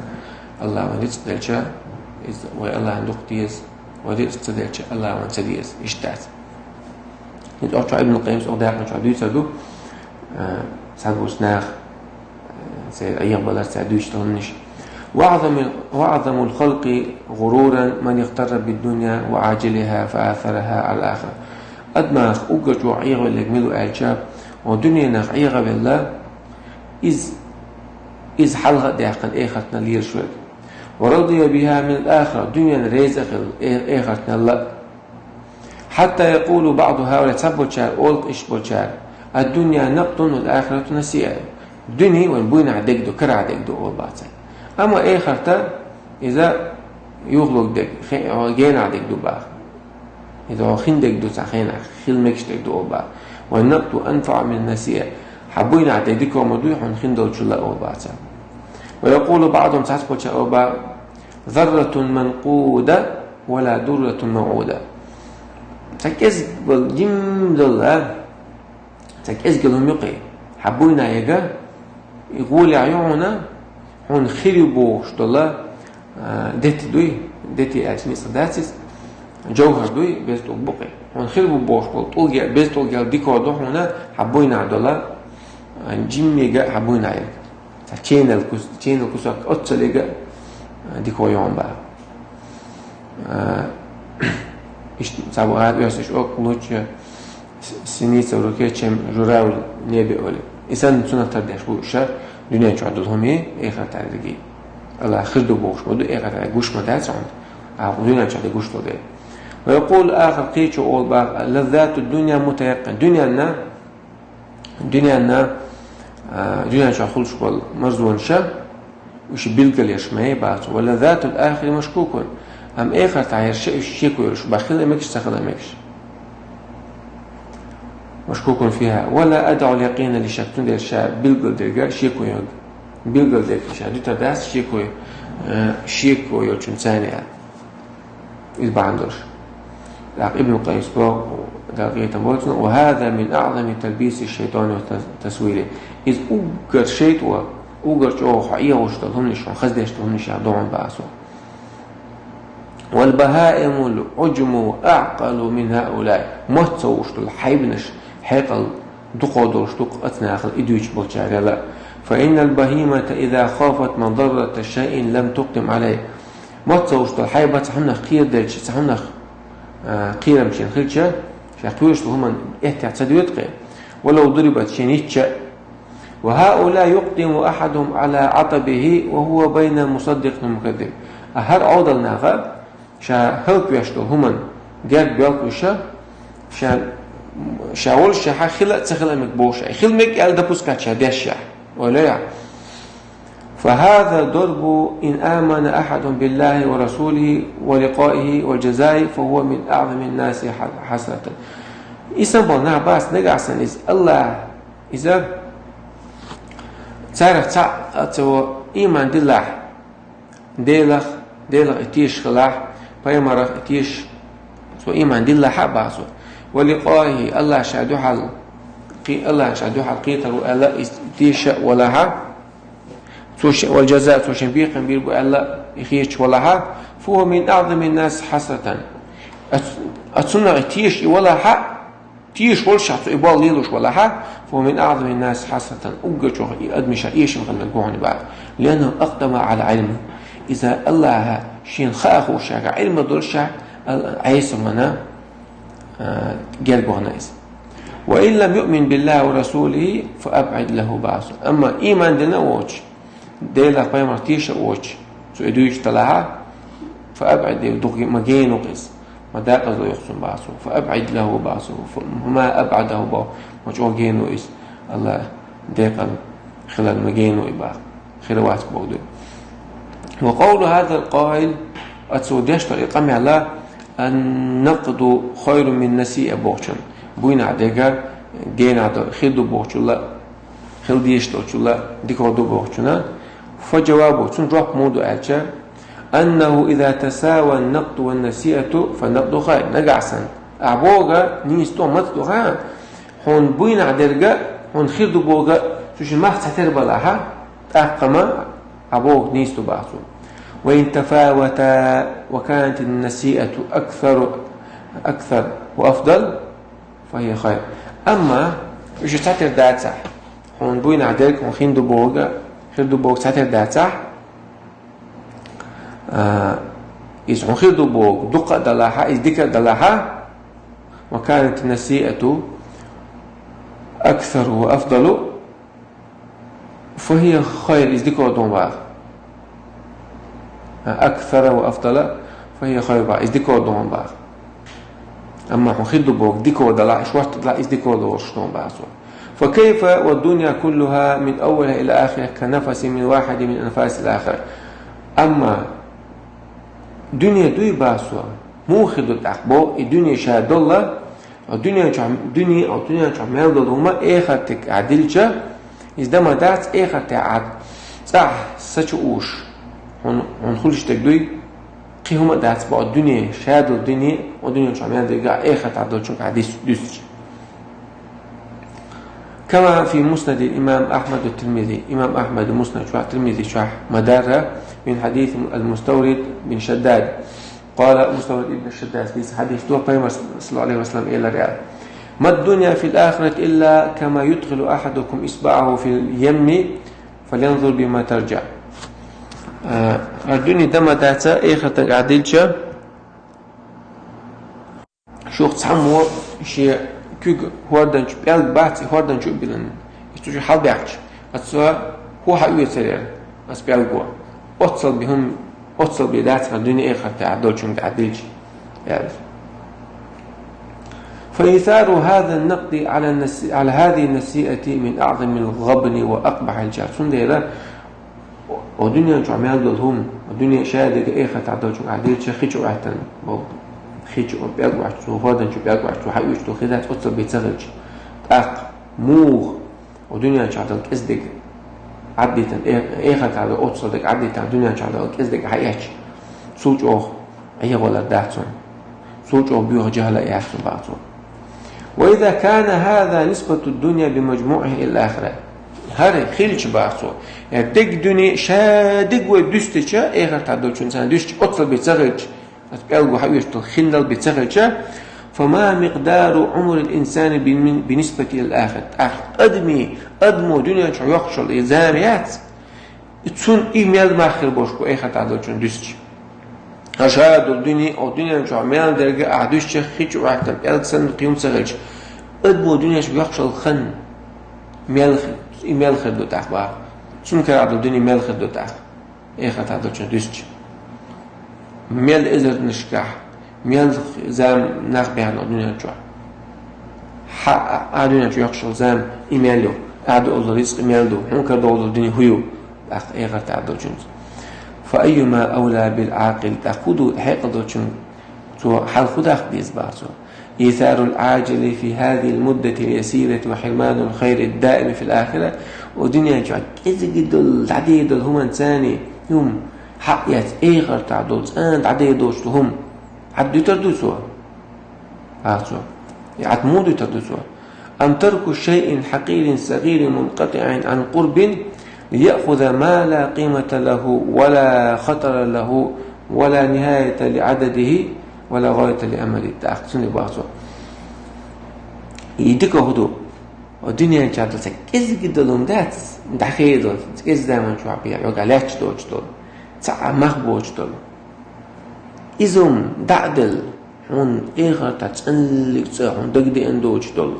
Аллах вайна рицкъ делча, иза вай Аллахьна дукха деза, вай рицкъ ца делча, Аллах вайна ца деза. Иштта дац. ХӀинца оцу чу Ибн Къаййима оцу даькъан чу дуьйцур ду, а, цхьаболча наха, а, церан Ӏехабалар, церан дуьйцуш долу хӀуманаш. وأعظم، وأعظم الخلق غرورا من اغتر بالدنيا وعاجلها فآثرها على الآخرة. Адамах уггар чӀогӀа Ӏехавелларг мила ву аьлча, вон дуьненах Ӏехавелла, иза, иза хьалха а даьккхина, эхартана лелаш верг. ورضي بها من الآخرة, дуьненна реза а хилла, э-, эхартанал а. حتى يقول بعض هؤلاء, цхьаболчара олу-кх иштта болчара: الدنيا نقد والآخرة نسيئة. Дуьне вайн буйнахь дерг ду, карахь дерг ду олу бах цара. Амма эхарта иза юхалург дерг, хе-, генахь дерг ду бах. Иза хин дерг ду цхьа хенахь, хила мегаш дерг ду олу бах. والنقد أنفع من النسيئة. Хьан буйнахь дерг дика ма дуй, хьуна хин долчул а олу бах цара. ويقول بعضهم, цхьаболчара олу бах: ذرة منقودة ولا درة موعودة. Цхьа кӀезиг болу, жим долу, а? Цхьа кӀезиг йолу хӀума юкъе хьан буйнахь ерг, и гӀолехь ю хьуна, хьуна хир ю бохуш долу, а, дети дуй, дети аьлча ницкъ дац иза, жовхӀар дуй, беза тӀулг бу-кх и. Хьуна хир бу бохуш болу тӀулг я, беза тӀулг ял дика ду хьуна хьан буйнахь долу, а, жиммега хьан буйнахь ерг. Цхьа ченал кус-, ченал кусок оццалега, а, дика йогӀун бах. А, иштта цхьа бу гӀад оьсуш оккха лучше с-, синица в руке, чем журавль в небе олий. И санна цунах тардеш бу ша дуьнен чохь долу хӀумий, эхартахь дерг. Аллах хир ду бохуш ма ду, эхартахь гуш ма дац хьуна, а дуьнен чохь дерг гуш долу дела. ويقول آخر, кхечо олу бах: لذات الدنيا متيقنة. Дуьненна Дуьненна, а, дуьнен чохь хуьлуш болу марзонаш, уьш билгалъеш ма ю бах цо. ولذات الآخرة مشكوك. Амма эхартахь ерш уьш шеко йолуш бах, хила а мегаш, ца хила а мегаш. مشكوك فيها ولا أدع اليقين للشك. Цундела ша билгалдерг шеко йогӀу. Билгалдерг ша дуьтур дац шеко, а, шеко йолчун царна аьлла. Иза бахьана долуш. ТӀаккха Ибн Къаййима боху, Дала къинхетам бойла цунна: وهذا من أعظم تلبيس الشيطان وتزويره. Иза уггар шайтӀо, уггар чӀогӀа хьо Ӏехош долу хӀуманаш, хьо хаза деш долу хӀуманаш ду хьуна бах цо. والبهائم العجم أعقل من هؤلاء. Мотт ца хууш долу хьайбанаш хьекъал дукха долуш ду-кх оцу нахал и дуьйцуш болчарел а. فإن البهيمة إذا خافت مضرة شيء لم تقدم عليه. Мотт ца хууш долу хьайба цхьа хӀуманах кхераделча, цхьа хӀуманах, а, кхерам шена хилча, ша кхоьруш долу хӀуманна эттехь ца доьду-кх и, ولو ضربت, шена йитча а. وهؤلاء يقدم أحدهم على عتبه وهو بين مصدق ومكذب. А хӀара Ӏовдал наха ша хӀаллаквеш долу хӀуманна герга боьлхуш, ша, ша волуш ша хьан хила а, ца хила а мега бохуш, хила мега аьлла допускать ша деш ша. Олея. فهذا الضرب إن آمن أحد بالله ورسوله ولقائه والجزاء فهو من أعظم الناس حسرة. Исан бол нах бац нагахь санна из Аллах, иза царах ца, цо иман диллахь, Делах, Делах и тешаш хилахь, пайхамарах и тешаш, цо иман диллахь а бац цо. ولقائه, Аллах ша дуьхьал, кхи-, Аллах ша дуьхьал кхетар ву аьлла, и тешаш а валахь а, цо ше-, والجزاء, цо шен бекхам бийр бу аьлла, и хеташ валахь а, فهو من أعظم الناس حسرة. Ацунах и тешаш и валахь а, тешаш волуш а цо и болх лелош валахь а, فهو من أعظم الناس حسرة, уггар чӀогӀа и адамашах эшам хилла гуш ву бах. لأنه أقدم على علم. Иза Аллаха шена хаа хууш а, Ӏилма долуш а, ал-, Ӏеса вана, а, герга вахана иза. وإن لم يؤمن بالله ورسوله فأبعد له بأسه. Амма иман дина а воцуш, Делах, пайхамарах тешаш а воцуш, цо и дуьйцуш далахь а, فأبعد له, дукха ма генахь иза, ма декъазло юха цунна бах цо, فأبعد له бах цо, فما أبعده бах, ма чӀогӀа генахь иза, Аллах декъала хилар ма генахь и бах, хир вац боху ду. وقول هذا القائل, оцо деш долу и къамел, النقد خير من النصيحة бохучун, буйнахь дерг генахь дар хир ду бохучул а, хила дезаш долчул а дика ду бохучунна, فجوابه, цуьнан жоп муха ду аьлча, أنه إذا تساوى النقد والنصيحة فالنقد خير. Нагахь санна, ахь бохург нийса ду, маца ду, хьан, хьуна буйнахь дерг, хьуна хир ду бохург, цу шиннан мах цхьатера балахь а, тӀаккха ма, ахь бохург нийса ду бах цо. وإن تفاوتا وكانت النصيحة أكثر، أكثر وأفضل، فهي خير. Амма уьш цхьатера дацахь, хьуна буйнахь дерг, хьуна хир ду бохург, хир ду бохург цхьатера дацахь, а, иза хьуна хир ду бохург дукха а далахь а, иза дика а далахь а, وكانت النصيحة أكثر وأفضل، فهي خير, иза дика ду бах. أكثر وأفضل، فهي خير бах, иза дика ду бах. Амма хьуна хир ду бохург дика далахь, шортта далахь, иза дика долуш ду бах цо. فكيف والدنيا كلها من أولها إلى آخرها كنفس من واحد من أنفاس الآخرة. Амма дуьне дуй бах цо, муха хир ду тӀаккха боху, и дуьне ша долла, О дуьнен чохь, дуьне, о дуьнен чохь мел долу хӀума эхартехь ахь дилча, иза дан ма дац, эхартехь ахь цӀахь са чу уьш, хьуна, хьуна хуьлуш дерг дуй, кхин хӀума а дац боху, о дуьне, ша долу дуьне, о дуьнен чохь мел дерг ахь эхартехь долчуьнга ахь дис-, дуьстича. كما في مسند الإمام أحمد والترمذي, имам Ахьмада Муснад чохь, Тирмизи чохь ма-дарра, من حديث المستورد بن شداد. قال مستورد بن شداد, хьадис ду, Пайхамар, саллаллаху Ӏалайхи ва саллам, элира аьлла: ما الدنيا في الآخرة إلا كما يدخل أحدكم إصبعه في اليم فلينظر بما ترجع. А, хӀара дуьне дан ма дац, эхартехь ахь дилча, шух цхьаммо шен куьг хӀордан чу, пӀелг бац, и хӀордан чу а биллина, и цу чу хьалабаьхча, аса хӀун хьаоьцур яра аса пӀелго? Оццул бен хӀума, оццул бен дац хӀара дуьне эхартехь долчуьнга ахь дилча, аьлла. فإيثار هذا النقد على النس-، على هذه النصيحة من أعظم الغبن وأقبح الجهل. Цундела о дуьнен чохь мел долу хӀума, о дуьне ша дерг эхартехь долчуьнга ахь дилча, хи чу Ӏоьттина боху. Хи чу пӀелг Ӏоьттича, цо хӀордан чу пӀелг Ӏоьттича, цо хьаоьцуш долу хи дац, оццул бен ца хилча. ТӀаккха муха о дуьнен чохь долу кӀезиг дерг Ӏаддитина, э-, эхартехь долу оццул дерг Ӏаддитина, дуьнен чохь долу кӀезиг дерг хьаэцча, цул чӀогӀа Ӏехавалар дац цунна. Цул чӀогӀа боьха жахӀал а яц цунна бах цо. وإذا كان هذا نسبة الدنيا بمجموعها إلى الآخرة. ХӀара хилча бах цо, э, дерг дуьне ша дерг вай дуьстича, эхартехь долчуьнга царна дуьстича, оццул бен ца хилча, аса пӀелго хьаоьцуш долу хиннал бен ца хилча, فما مقدار عمر الإنسان بن-، بالنسبة إلى الآخرة. ТӀаккха адамийн, адамо дуьнен чохь йоккхуш йолу и зама яц, и цунна и мел мах хир болуш бу эхартехь долчуьнга дуьстича. ХӀара ша долу дуьне, о дуьнен чохь мел дерг ахь дуьстича, хи чу Ӏоьттина пӀелг санна кхин хӀума ца хилча, адамо дуьнен чохь йоккхуш йолу хан мел хи-, и мел хир ду тӀаккха бах. Цунна карахь долу дуьне мел хир ду тӀаккха, эхартехь долчуьнга дуьстича. Мел эзарнашкахь, мел зама нах баьхна дуьнен чохь. Хьан а дуьнен чу йоккхуш йолу зама и мел ю. тӀехьа долу рицкъ мел ду, хьуна кара долу дуьне хӀун ю, тӀаккха эхарт тӀехьа долчуьнца. فأيما أولى بالعاقل, тӀаккха хӀун ду хьекъал долчуьнга цо хьал хӀун даккха деза боху цо. إيثار العاجل في هذه المدة اليسيرة وحرمان الخير الدائم في الآخرة, о дуьнен чохь кӀезиг долу, дӀадер долу хӀуманца царна хӀума хьаэца, эхартахь долу цӀан дӀадер доцу хӀума Ӏад дуьтур ду цо? Ахцо. И Ӏад муха дуьтур ду цо? أم ترك شيء حقير صغير منقطع عن قرب ليأخذ ما لا قيمة له ولا خطر له ولا نهاية لعدده ولا غاية لأمله. ТӀаккха цуьнан боху цо. И дика хӀун ду? О дуьнен чохь ду ца кӀезиг долу хӀума дац, дӀахедо, кӀезиг заман чохь бен, йога лаьтташ доцуш долу. Цхьа а мах боцуш долу. Иза хӀума дӀа а делла, хьуна эхартахь цӀанлиг цӀа хьуна дагадеана доцуш долу,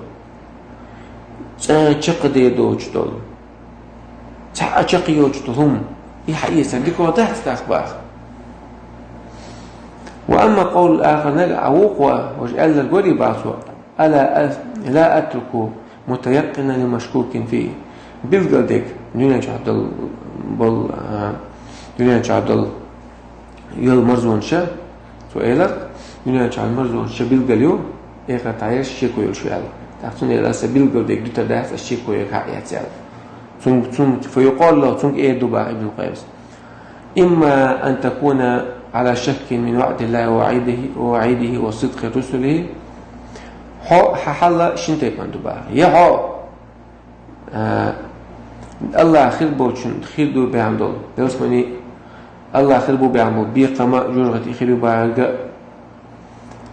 цӀа чекхдер доцуш долу, цхьа а чекхйоцуш долу хӀума, и хьаэца дика дац тӀаккха боху. وأما قول الآخر, нагахь а вукхо, важа аьлларг вари боху цо, ألا أ-, لا أترك متيقنا لمشكوك فيه. Билггал дерг, дуьнен чохь долу, болу, а, дуьнен чохь долу йолу марзонаш, цо элира, дуьнен чохь марзонаш билггал ю, эхартахь ерш шеко йолуш ю аьлла. ТӀаккха цуьнан элира, аса билггал дерг дуьтур дац, аса шеко йолу хьаэца аьлла. Цунга, цунга, فيقال له, цунга эр ду боху Ибн Къаййима. إما أن تكون على شك من وعد الله ووعيده، ووعيده وصدق رسله. Хьо, хьан хьал шина тайпана ду боху. Я хьо, а, Аллахь хир болчун хир ду баьхна долу, ялсамани Аллахь хир бу баьхна болу бекхам а, жожагӀате хир ю бохург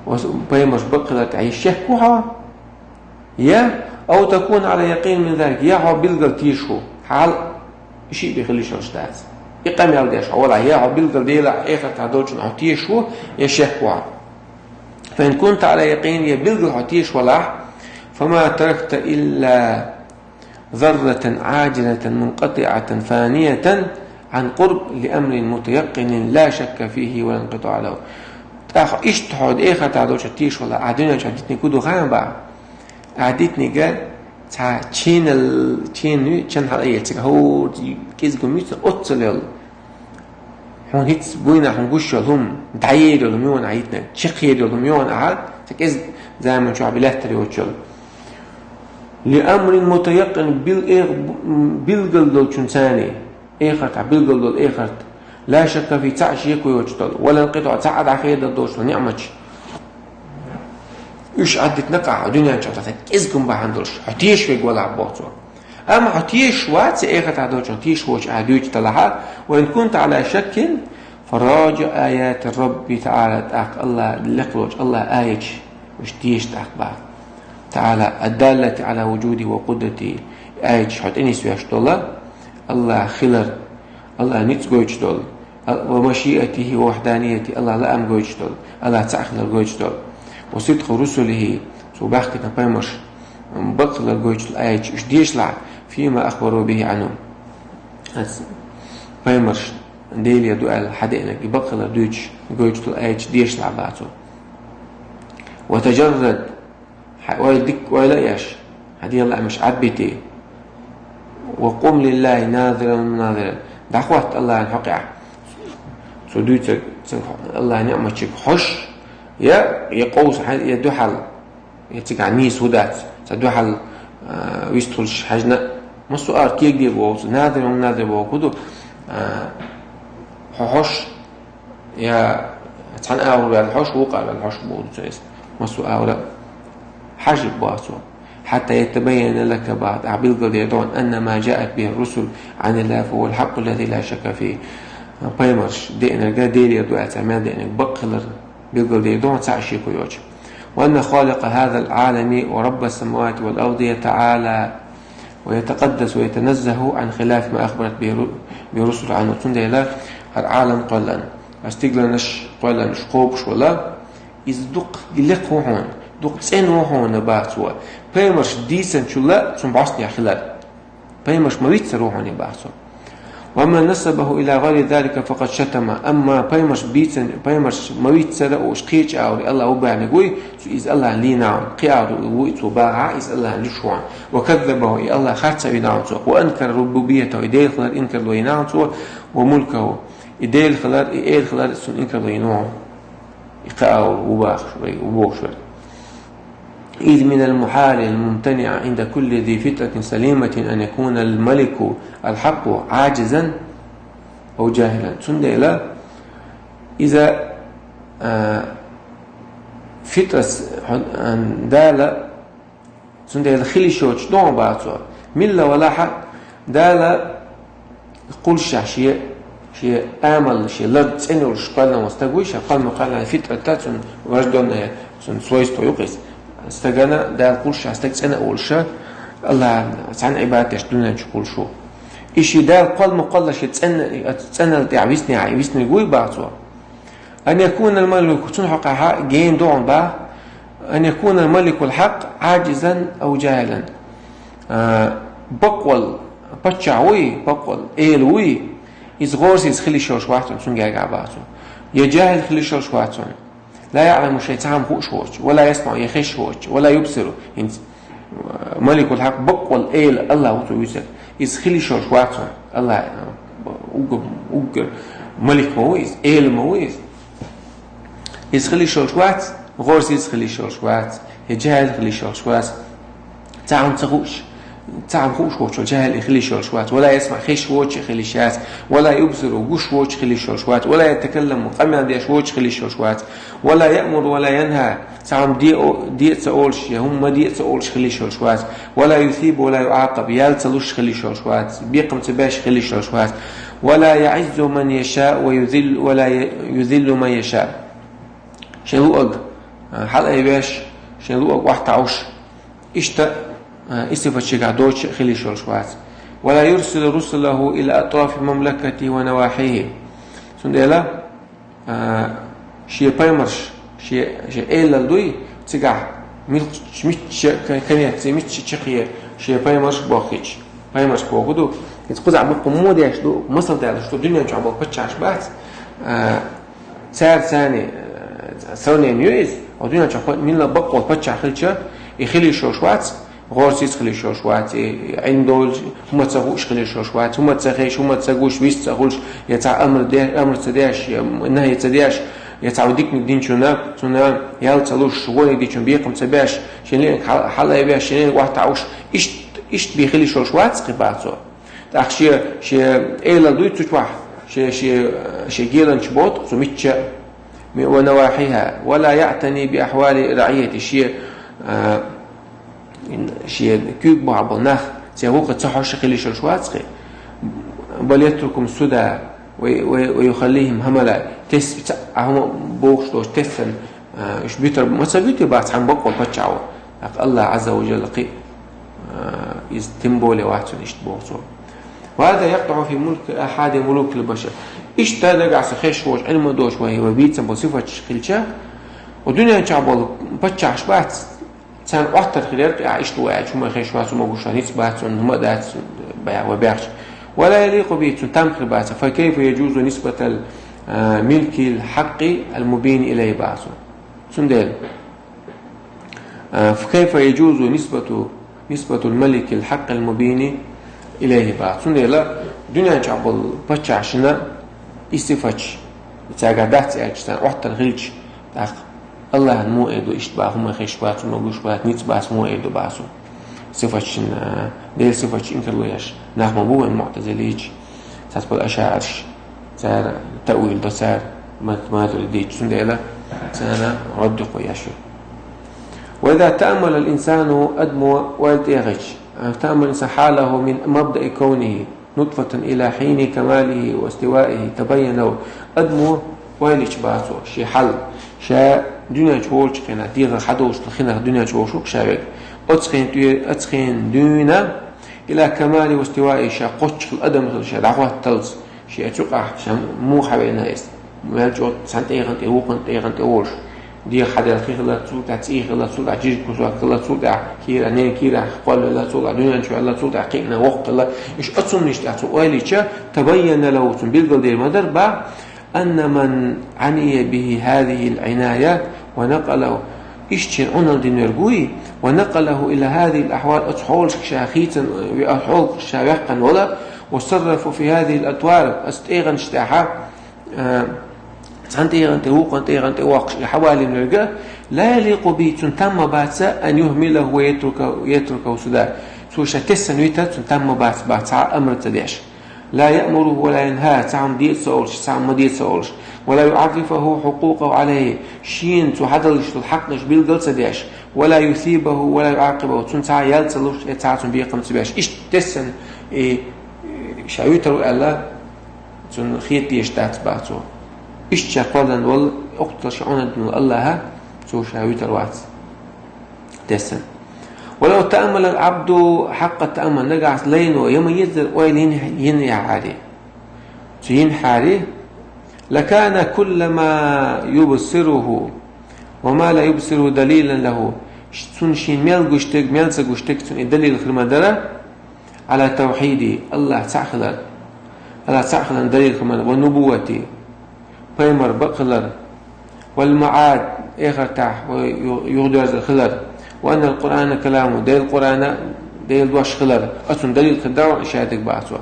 а, пайхамарш бакъ хилар тӀехь шек ву хьо? Я, أو تكون على يقين من ذلك, я хьо билггал тешаш ву, хьал и шиъ бен хила йиш йолуш дац. И къамел деш хьо валахь, я хьо билггал Делахь, эхартахь долчунна хьо тешаш ву, я шек ву хьо. فإن كنت على يقين, я билггал хьо тешаш валахь, فما تركت إلا ذرة عاجلة منقطعة فانية عن قرب لأمر متيقن لا شك فيه ولا انقطاع له. ТӀаккха иштта хьо эхартахь долчунна тешаш валахь, ахь дуьнен чохь дитиниг хӀун ду хаьий боху? Ахь дитиниг цхьа ченал, чен ю, чен хьала а эциг, хӀора кӀезиг хӀума ю цхьа оццул йолу. Хьуна хӀинца буйнахь хьуна гуш йолу хӀума, дӀаер йолу хӀума ю ахь йитинарг, чекхъер йолу хӀума ю ахь, цхьа кӀезиг заман чохь бен лаьттар йоцуш йолу. لأمر متيقن, бил-, эх-, билггал долчунна царна, эхартахь билггал долу эхарт, لا شك فيه, цхьа а шеко йоцуш долу, ولا انقطاع, цхьа а дӀахедар доцуш долу ниӀматаш. Уьш Ӏадитина къахьа, дуьнен чохь цхьа кӀезиг хӀума бахьана долуш, хьо тешаш верг валахь боху цо. Амма хьо тешаш вац, эхартахь долчунна тешаш воцуш ахь дуьйцуш далахь, وإن كنت على شك فراجع آيات الرب تعالى, тӀаккха Аллахь, лекха волчу Аллахьан аяташ, уьш деша тӀаккха боху. تعالى الدالة على وجوده وقدرته, аяташ хьо тӀе нисвеш долу, Аллахь хилар, Аллахь ницкъ гойтуш долу, ومشيئته ووحدانيته, Аллахь лаам гойтуш долу, Аллахь цхьаъ хилар гойтуш долу, وصدق رسله, цо баьхкина пайхамарш бакъ хилар гойтуш долу аяташ уьш дешалахь, فيما أخبروا به عنه. Ас пайхамарш Делера ду аьлла хьадеанарг и бакъ хилар дуьйцуш, гойтуш долу аяташ дешалахь боху цо. وتجرد, хьайн ойла дика ойла а еш, хьан дегӀан лаамаш Ӏадбити. وقم لله ناظرا مناظرا. ДӀахӀотта Аллахьан хьокъехь. Цо дуьйцург, цуьнга Аллахьан ниӀматчиг хьожуш, я, я къовса хьан, я дуьхьал, я цигахь нийса хӀун дац, цхьа дуьхьал, а, вистхуьлуш хьаьжна, массо а ара кегде боху цо, ناظرا مناظرا боху хӀун ду, а, хьо хьожуш, я цхьана агӀор ваьлла хьожуш, вукху агӀор ваьлла хьожуш боху цо иза. Массо а агӀор хьажа боху цо. حتى يتبين لك, боху, ахь билгалдер доху, أن ما جاءت به الرسل عن الله فهو الحق الذي لا شك فيه. Пайхамарш деанарг Делера ду аьлла, цара мел деанарг бакъ хилар билгалдер доху, цхьа а шеко йоцуш. وأن خالق هذا العالم ورب السماوات والأرض يتعالى ويتقدس ويتنزه عن خلاف ما أخبرت به الرسل عنه. Цундела хӀара Ӏалам кхоьллина, хӀара стигланаш кхоьллина, уьш кхобуш волу, иза дукха лекха ву хьуна, дукха цӀена ву хьуна, боху цо. Пайхамарш дийцинчул а цунна бӀостанехьа хилар. Пайхамарш ма виццара ву хьуна, боху цо. ومن نسبه إلى غير ذلك فقد شتم. Амма пайхамарш бийцан, пайхамарш ма вийццара уж кхечу агӀор Аллах ву баьхниг вуй, цу иза Аллахьан лийнахь, кхин агӀор вуй цо бахахь, иза Аллахьан луш ву. وكذبه, и Аллах харц а винахь цо. وأنكر ربوبيته, и Дела хилар инкарло йинахь цо. وملكه, и Дела хилар, и эла хилар цунна инкарло йина ву. И кхин агӀор ву бахаш вай, ву бохуш вай. إذ من المحال الممتنع عند كل ذي فطرة سليمة أن يكون الملك الحق عاجزا أو جاهلا. Цундела иза, а, фитрас, а, Дала, цундела хила йиш йоцуш догӀу бац цо. Милла валахьа Дала кхуллушехь шен, шен амал, шен лар цӀена йолуш кхоьллина волу стаг вуй, ша кхоллама кхоьллина фитрата, цунна врождённая, цунна свойство ю-кх иза. Стагана Дала кхуллушехь стаг цӀена а волуш, Аллахьан цхьаьна Ӏибадат деш дуьнен чу кхуллуш ву. И шен Дала кхоллама кхолла шен цӀена-, цӀеналла тӀехь виснехь, висниг вуй бац цо. أن يكون الملك, цунна хьокъехь гена догӀу бац, أن يكون الملك الحق عاجزا أو جاهلا. А, бакъволу паччахь вуй, бакъволу эла вуй, иза гӀорасиз хила йиш йолуш вац цунна, цуьнан гергахь бац цо. Я жаьхӀил хила йиш йолуш вац цунна. لا يعلم شيئا, цхьа хӀума хууш воцуш, ولا يسمع, я хезаш воцуш, ولا يبصر, хӀинца, а, Маликул-Хьакъ, бакъволу эла Аллах ву цо вуьйцург. Иза хила йиш йолуш вац цунна, Аллах, а, уггар, уггар малик ма ву иза, эла ма ву иза. Иза хила йиш йолуш вац, гӀорасиз хила йиш йолуш вац, я жаьхӀил хила йиш йолуш вац. Цхьа хӀума ца хууш, цхьа хӀума хууш воцуш жаьхӀил хила йиш йолуш вац. ولا يسمع, хезаш воцуш хила йиш яц. ولا يبصر, гуш воцуش хила йиш йолуш вац. ولا يتكلم, къамел деш воцуш хила йиш йолуш вац. ولا يأمر ولا ينهى, цхьа хӀума де, де а ца олуш, я хӀума ма де а ца олуш хила йиш йолуш вац. ولا يثيب ولا يعاقب, ял ца луш хила йиш йолуш вац. Бекхам ца беш хила йиш йолуш вац. ولا يعز من يشاء ويذل, ولا يذل من يشاء. Шен луъург, а, хьалаайвеш, шен луъург охьатаӀуш, иштта, а, и сифат шегахь доцуш а хила йиш йолуш вац. ولا يرسل رسله إلى أطراف مملكته ونواحيه. Цундела, а, шен пайхамарш, шен, шен элал дуй, цигахь мил-, мичча ка-, канецций, мичча чаккхе шен пайхамарш бохкийча. Пайхамарш боху ду, иза кхузахь баккъа мо деш ду, масал далуш ду, дуьнен чохь болу паччахьаш бац, а, цара царний, а, сравнение ю иза, хьо дуьнен чохь милла баккъа паччахь хилча, и хила йиш йолуш вац, гӀорасиз хила йиш йолуш вац, и, и Ӏин долуш, хӀума ца хууш хила йиш йолуш вац, хӀума ца хезаш, хӀума ца гуш, вист ца хуьлуш, я цхьа амр де-, амр ца деш, я нахьи ца деш, я цхьа диканиг динчунна, цунна ял ца луш, вониг динчунна бекхам ца беш, шен лиъниг хьал-, хьалаайвеш, шен лиъниг охьатаӀуш, иштта, иштта бен хила йиш йолуш вац кхин бац цо. ТӀаккха шен, шен элал дуй цу чохь, шен, шен, шен геланча боцу цу мичча а, ونواحيها، ولا يعتني بأحوال رعيته, шен, а, шен куьйга бахьа болу нах, церан гӀуллакхе ца хьожуш хила йиш йолуш вац кхин. بل يتركهم سدى و، و، ويخليهم هملا. Тесна цхьа а хӀума бохуш долуш, тесна, а, уьш буьтур ма ца буьту бац цхьана бакъо паччахьо. ТӀаккха Аллах Ӏазза ва Жалла кхин, а, иза тем более вац цунна иштта боху цо. وهذا يقدح في ملك أحد ملوك البشر. Иштта нагахь санна хезаш воцуш, Ӏилма доцуш вай, вай бийцам болу сифаташ хилча, ва дуьнен чохь болу паччахьаш бац, царна Ӏоттар хир яра, тӀехь иштта ву аьлча, хӀума хезаш вац, хӀума гуш вац, ниц бац цунна, хӀума дац, баьгӀ-, ва баьхча. ولا يليق به, цунна там хир бац, فكيف يجوز نسبة الملك الحق المبين إليه бац цунна. Цундела, а, فكيف يجوز نسبة، نسبة الملك الحق المبين إليه бац. Цундела, дуьнен чохь болу паччахьашна и сифаташ, цаьргахь дац аьлча, царна Ӏоттар хилча, тӀаккха Аллахьан муха эр ду иштта бац, хӀума хезаш бац, хӀума гуш бац, ниц бац, муха эр ду бац цо. Сифаташна, Делан сифаташ инкарло еш нах ма бу вайн муътазилийча, цхьацца болу ашаӀираш, цара таъвил до цара, мат-, матуридийча, цундела царна рад ду кхо еш ю. وإذا تأمل الإنسان, адамо ойла тӀехиъча, تأمل الإنسان حاله من مبدأ كونه نطفة إلى حين كماله واستوائه تبين له. Адамо ойла йича бац цо шен хьал, ша дуьнен чу волчу хенахь, дегӀах хьадолуш хенахь дуьнен чу волуш ву-кх ша верг. Оцу хенан тӀе-, оцу хенан дуьйна, إلى كماله واستوائه, ша кхоччуш хилла адам хилла ша дӀахӀотталц, шен цу юкъахь ша муха хьавеана иза, мел чӀогӀа цхьана тӀегӀан тӀе, вукхунна тӀегӀан тӀе волуш. ДегӀа хьадаьлла хи хилла, цул тӀехьа цӀий хилла, цул тӀехьа жижиг кусок хилла, цул тӀехьа кера, ненан кера кхоллаелла, цул тӀехьа дуьнен чу ваьлла, цул тӀехьа кхиъна воккха хилла. Иштта цунна иштта цо ойла йича, تبين له, цунна билгалдер ма дарра бах, أن من عني به هذه العناية ونقله, иштта шийна Ӏуналла динарг вуй, ونقله إلى هذه الأحوال, оцу хьолашка ша хийцан, оцу хьолашка ша ваьккхина вала, وصرفه في هذه الأطوار, оцу тӀегӀанаш тӀехьа, а, цхьана тӀегӀан тӀе, вукхун тӀегӀан тӀе воккхуш, и хьавалийнарг, لا يليق به, цунна там ма бац, أن يهمله ويتركه، يتركه سدى. Цо ша тесна витар цунна там ма бац, бах, цхьа а амр ца деш. لا يأمره ولا ينهاه, цхьа хӀума де ца олуш, цхьа хӀума ма де ца олуш. ولا يعرفه حقوقه عليه, шена цо хьадала йиш долу хьакъаш билгал ца деш. ولا يثيبه ولا يعاقبه, цунна цхьа а ял ца луш, э, цхьа а цунна бекхам ца беш. Иштта тесна, э, ша витар ву аьлла, цунна хета дезаш дац, бах, цо. Иштта ша кхоьллина волу, оццул ша Ӏуналла дина волу АллахӀ, цо ша витар вац тесна. ولو تأمل العبد حق التأمل, нагахь лайно, я ма еззара ойла йина, йина яхьаре, цо йина яхьаре, لكان كل ما يبصره وما لا يبصره دليلا له, цунна шена мел гуш дерг, мел ца гуш дерг цунна и далил хир ма дара, على توحيده, АллахӀ цхьаъ хилар, АллахӀ цхьаъ хиларна далил хир ма дара, ونبوته, пайхамар бакъ хилар, والمعاد, эхартахь вай ю-, юхадоьрзур хилар, وأن القرآن كلامه, Делан Къуръан Делан дош хилар, оцунна далил хир дара и шадерг, бах, цо.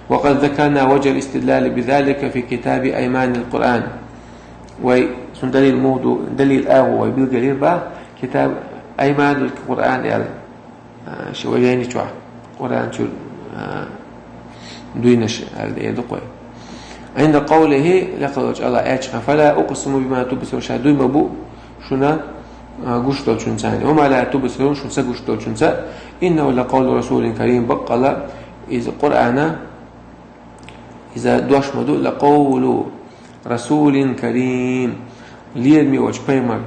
وقد ذكرنا وجه الاستدلال بذلك في كتاب أيمان القرآن. Вай цунна далил муха ду, далил агӀо вай билгалйира, бах, китаб Айманул Къуръан аьлла. А, ши вай вайна чохь Къуръан чуьра, а, дуйнаш аьлла эр ду-кх вай. عند قوله, лекха волчу АллахӀан аьлча, فلا أقسم بما تبصرون, ша дуй ма бу шуна, а, гуш долчунца, وما لا تبصرون, шуна ца гуш долчунца, إنه لقول رسول كريم, баккъалла иза Къуръан, иза дош ма ду, لقول رسول كريم, лераме волчу пайхамар,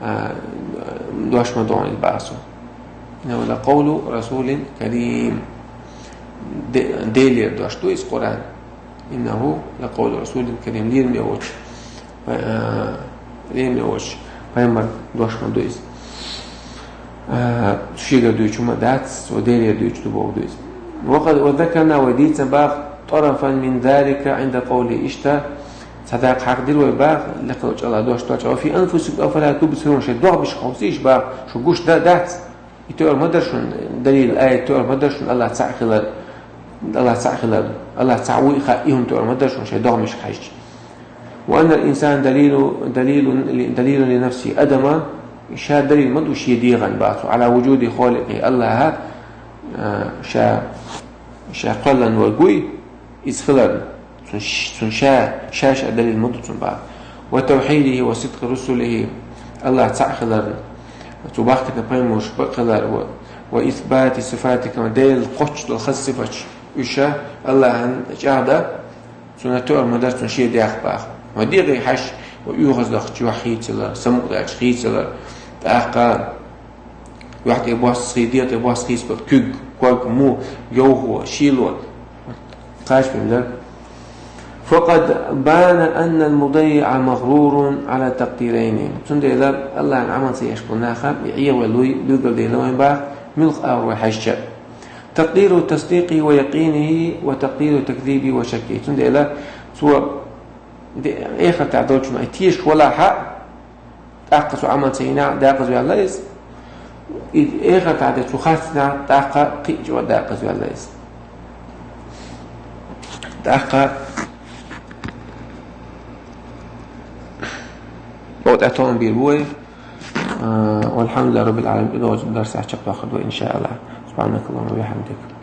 а, дош ма ду хьуна иза, бах, цо. إنه لقول رسول كريم. Де-, Делера дош ду иза Къуръан. إنه لقول رسول كريم. Лераме волчу, а, лераме волчу пайхамар дош ма ду иза. А, шегара дуьйцуш ма дац, цо Делера дуьйцуш ду бохург ду иза. وقد، وذكرنا, вай дийцина, бах, طرفا من ذلك عند قوله, иштта цхьа дакъа хьахадира вай, бах, лекха волчу АллахӀан дош доцуш, وفي أنفسكم أفلا تبصرون, шайн догӀмашка хьовсийша, бах, шу гуш дан дац? И тоьар ма дара шуна далил, аят тоьар ма дара шуна АллахӀ цхьаъ хилар, АллахӀ цхьаъ хилар, АллахӀ цхьаъ вуй хаьа, и хӀума тоьар ма дара шуна шайн догӀмашка хьаьжча. وأن الإنسان دليل، دليل، دليل لنفسه. Адам ша далил ма ду шен дегӀан, бах, цо, على وجود خالقه, АллахӀ, а, ша, ша кхоьллина верг вуй, иза хиларна. Цунна ш-, цунна ша, ша-ша далил ма ду цунна, бах. وتوحيده وصدق رسله, АллахӀ цхьаъ хиларна, цо бахкийтина пайхамарш бакъ хилар, و، وإثبات صفات الكمال, Делан кхоччуш долу хаза сифаташ, уьш АллахӀан чӀагӀдан, цунна тоьар ма дара цунна шен дегӀах, бах. Ва дегӀе хьаьжча, ва оьгӀаздахча юьхь хийцалар, самукъадаьлча хийцалар, тӀаккха юьхь тӀе бос хи-, дегӀ тӀе бос хийцабар, куьг, ког, му, йовхо, шийло. Кхача мила дара. فقد بان أن المضيع مغرور على تقديرين. Цундела АллахӀан Ӏамал ца еш болу наха и Ӏехавелла вуй билгалдина вайн, бах, муьлха агӀор вай хьаьжча. تقدير تصديقه ويقينه وتقدير تكذيبه وشكه. Цундела цо де-, эхартахь долчунна тешаш валахь а, тӀаккха цо Ӏамал ца йинехь а декъаза ваьлла иза. И эхартахь де цо харцдинехь а, тӀаккха кхин а чӀогӀа декъаза ваьлла иза. ТӀаккха оцу тӀе товна бийр бу вай. А, والحمد لله رب العالمين. ТӀедогӀучу дарсехь чекхдоккхур ду, إن شاء الله. سبحانك اللهم وبحمدك.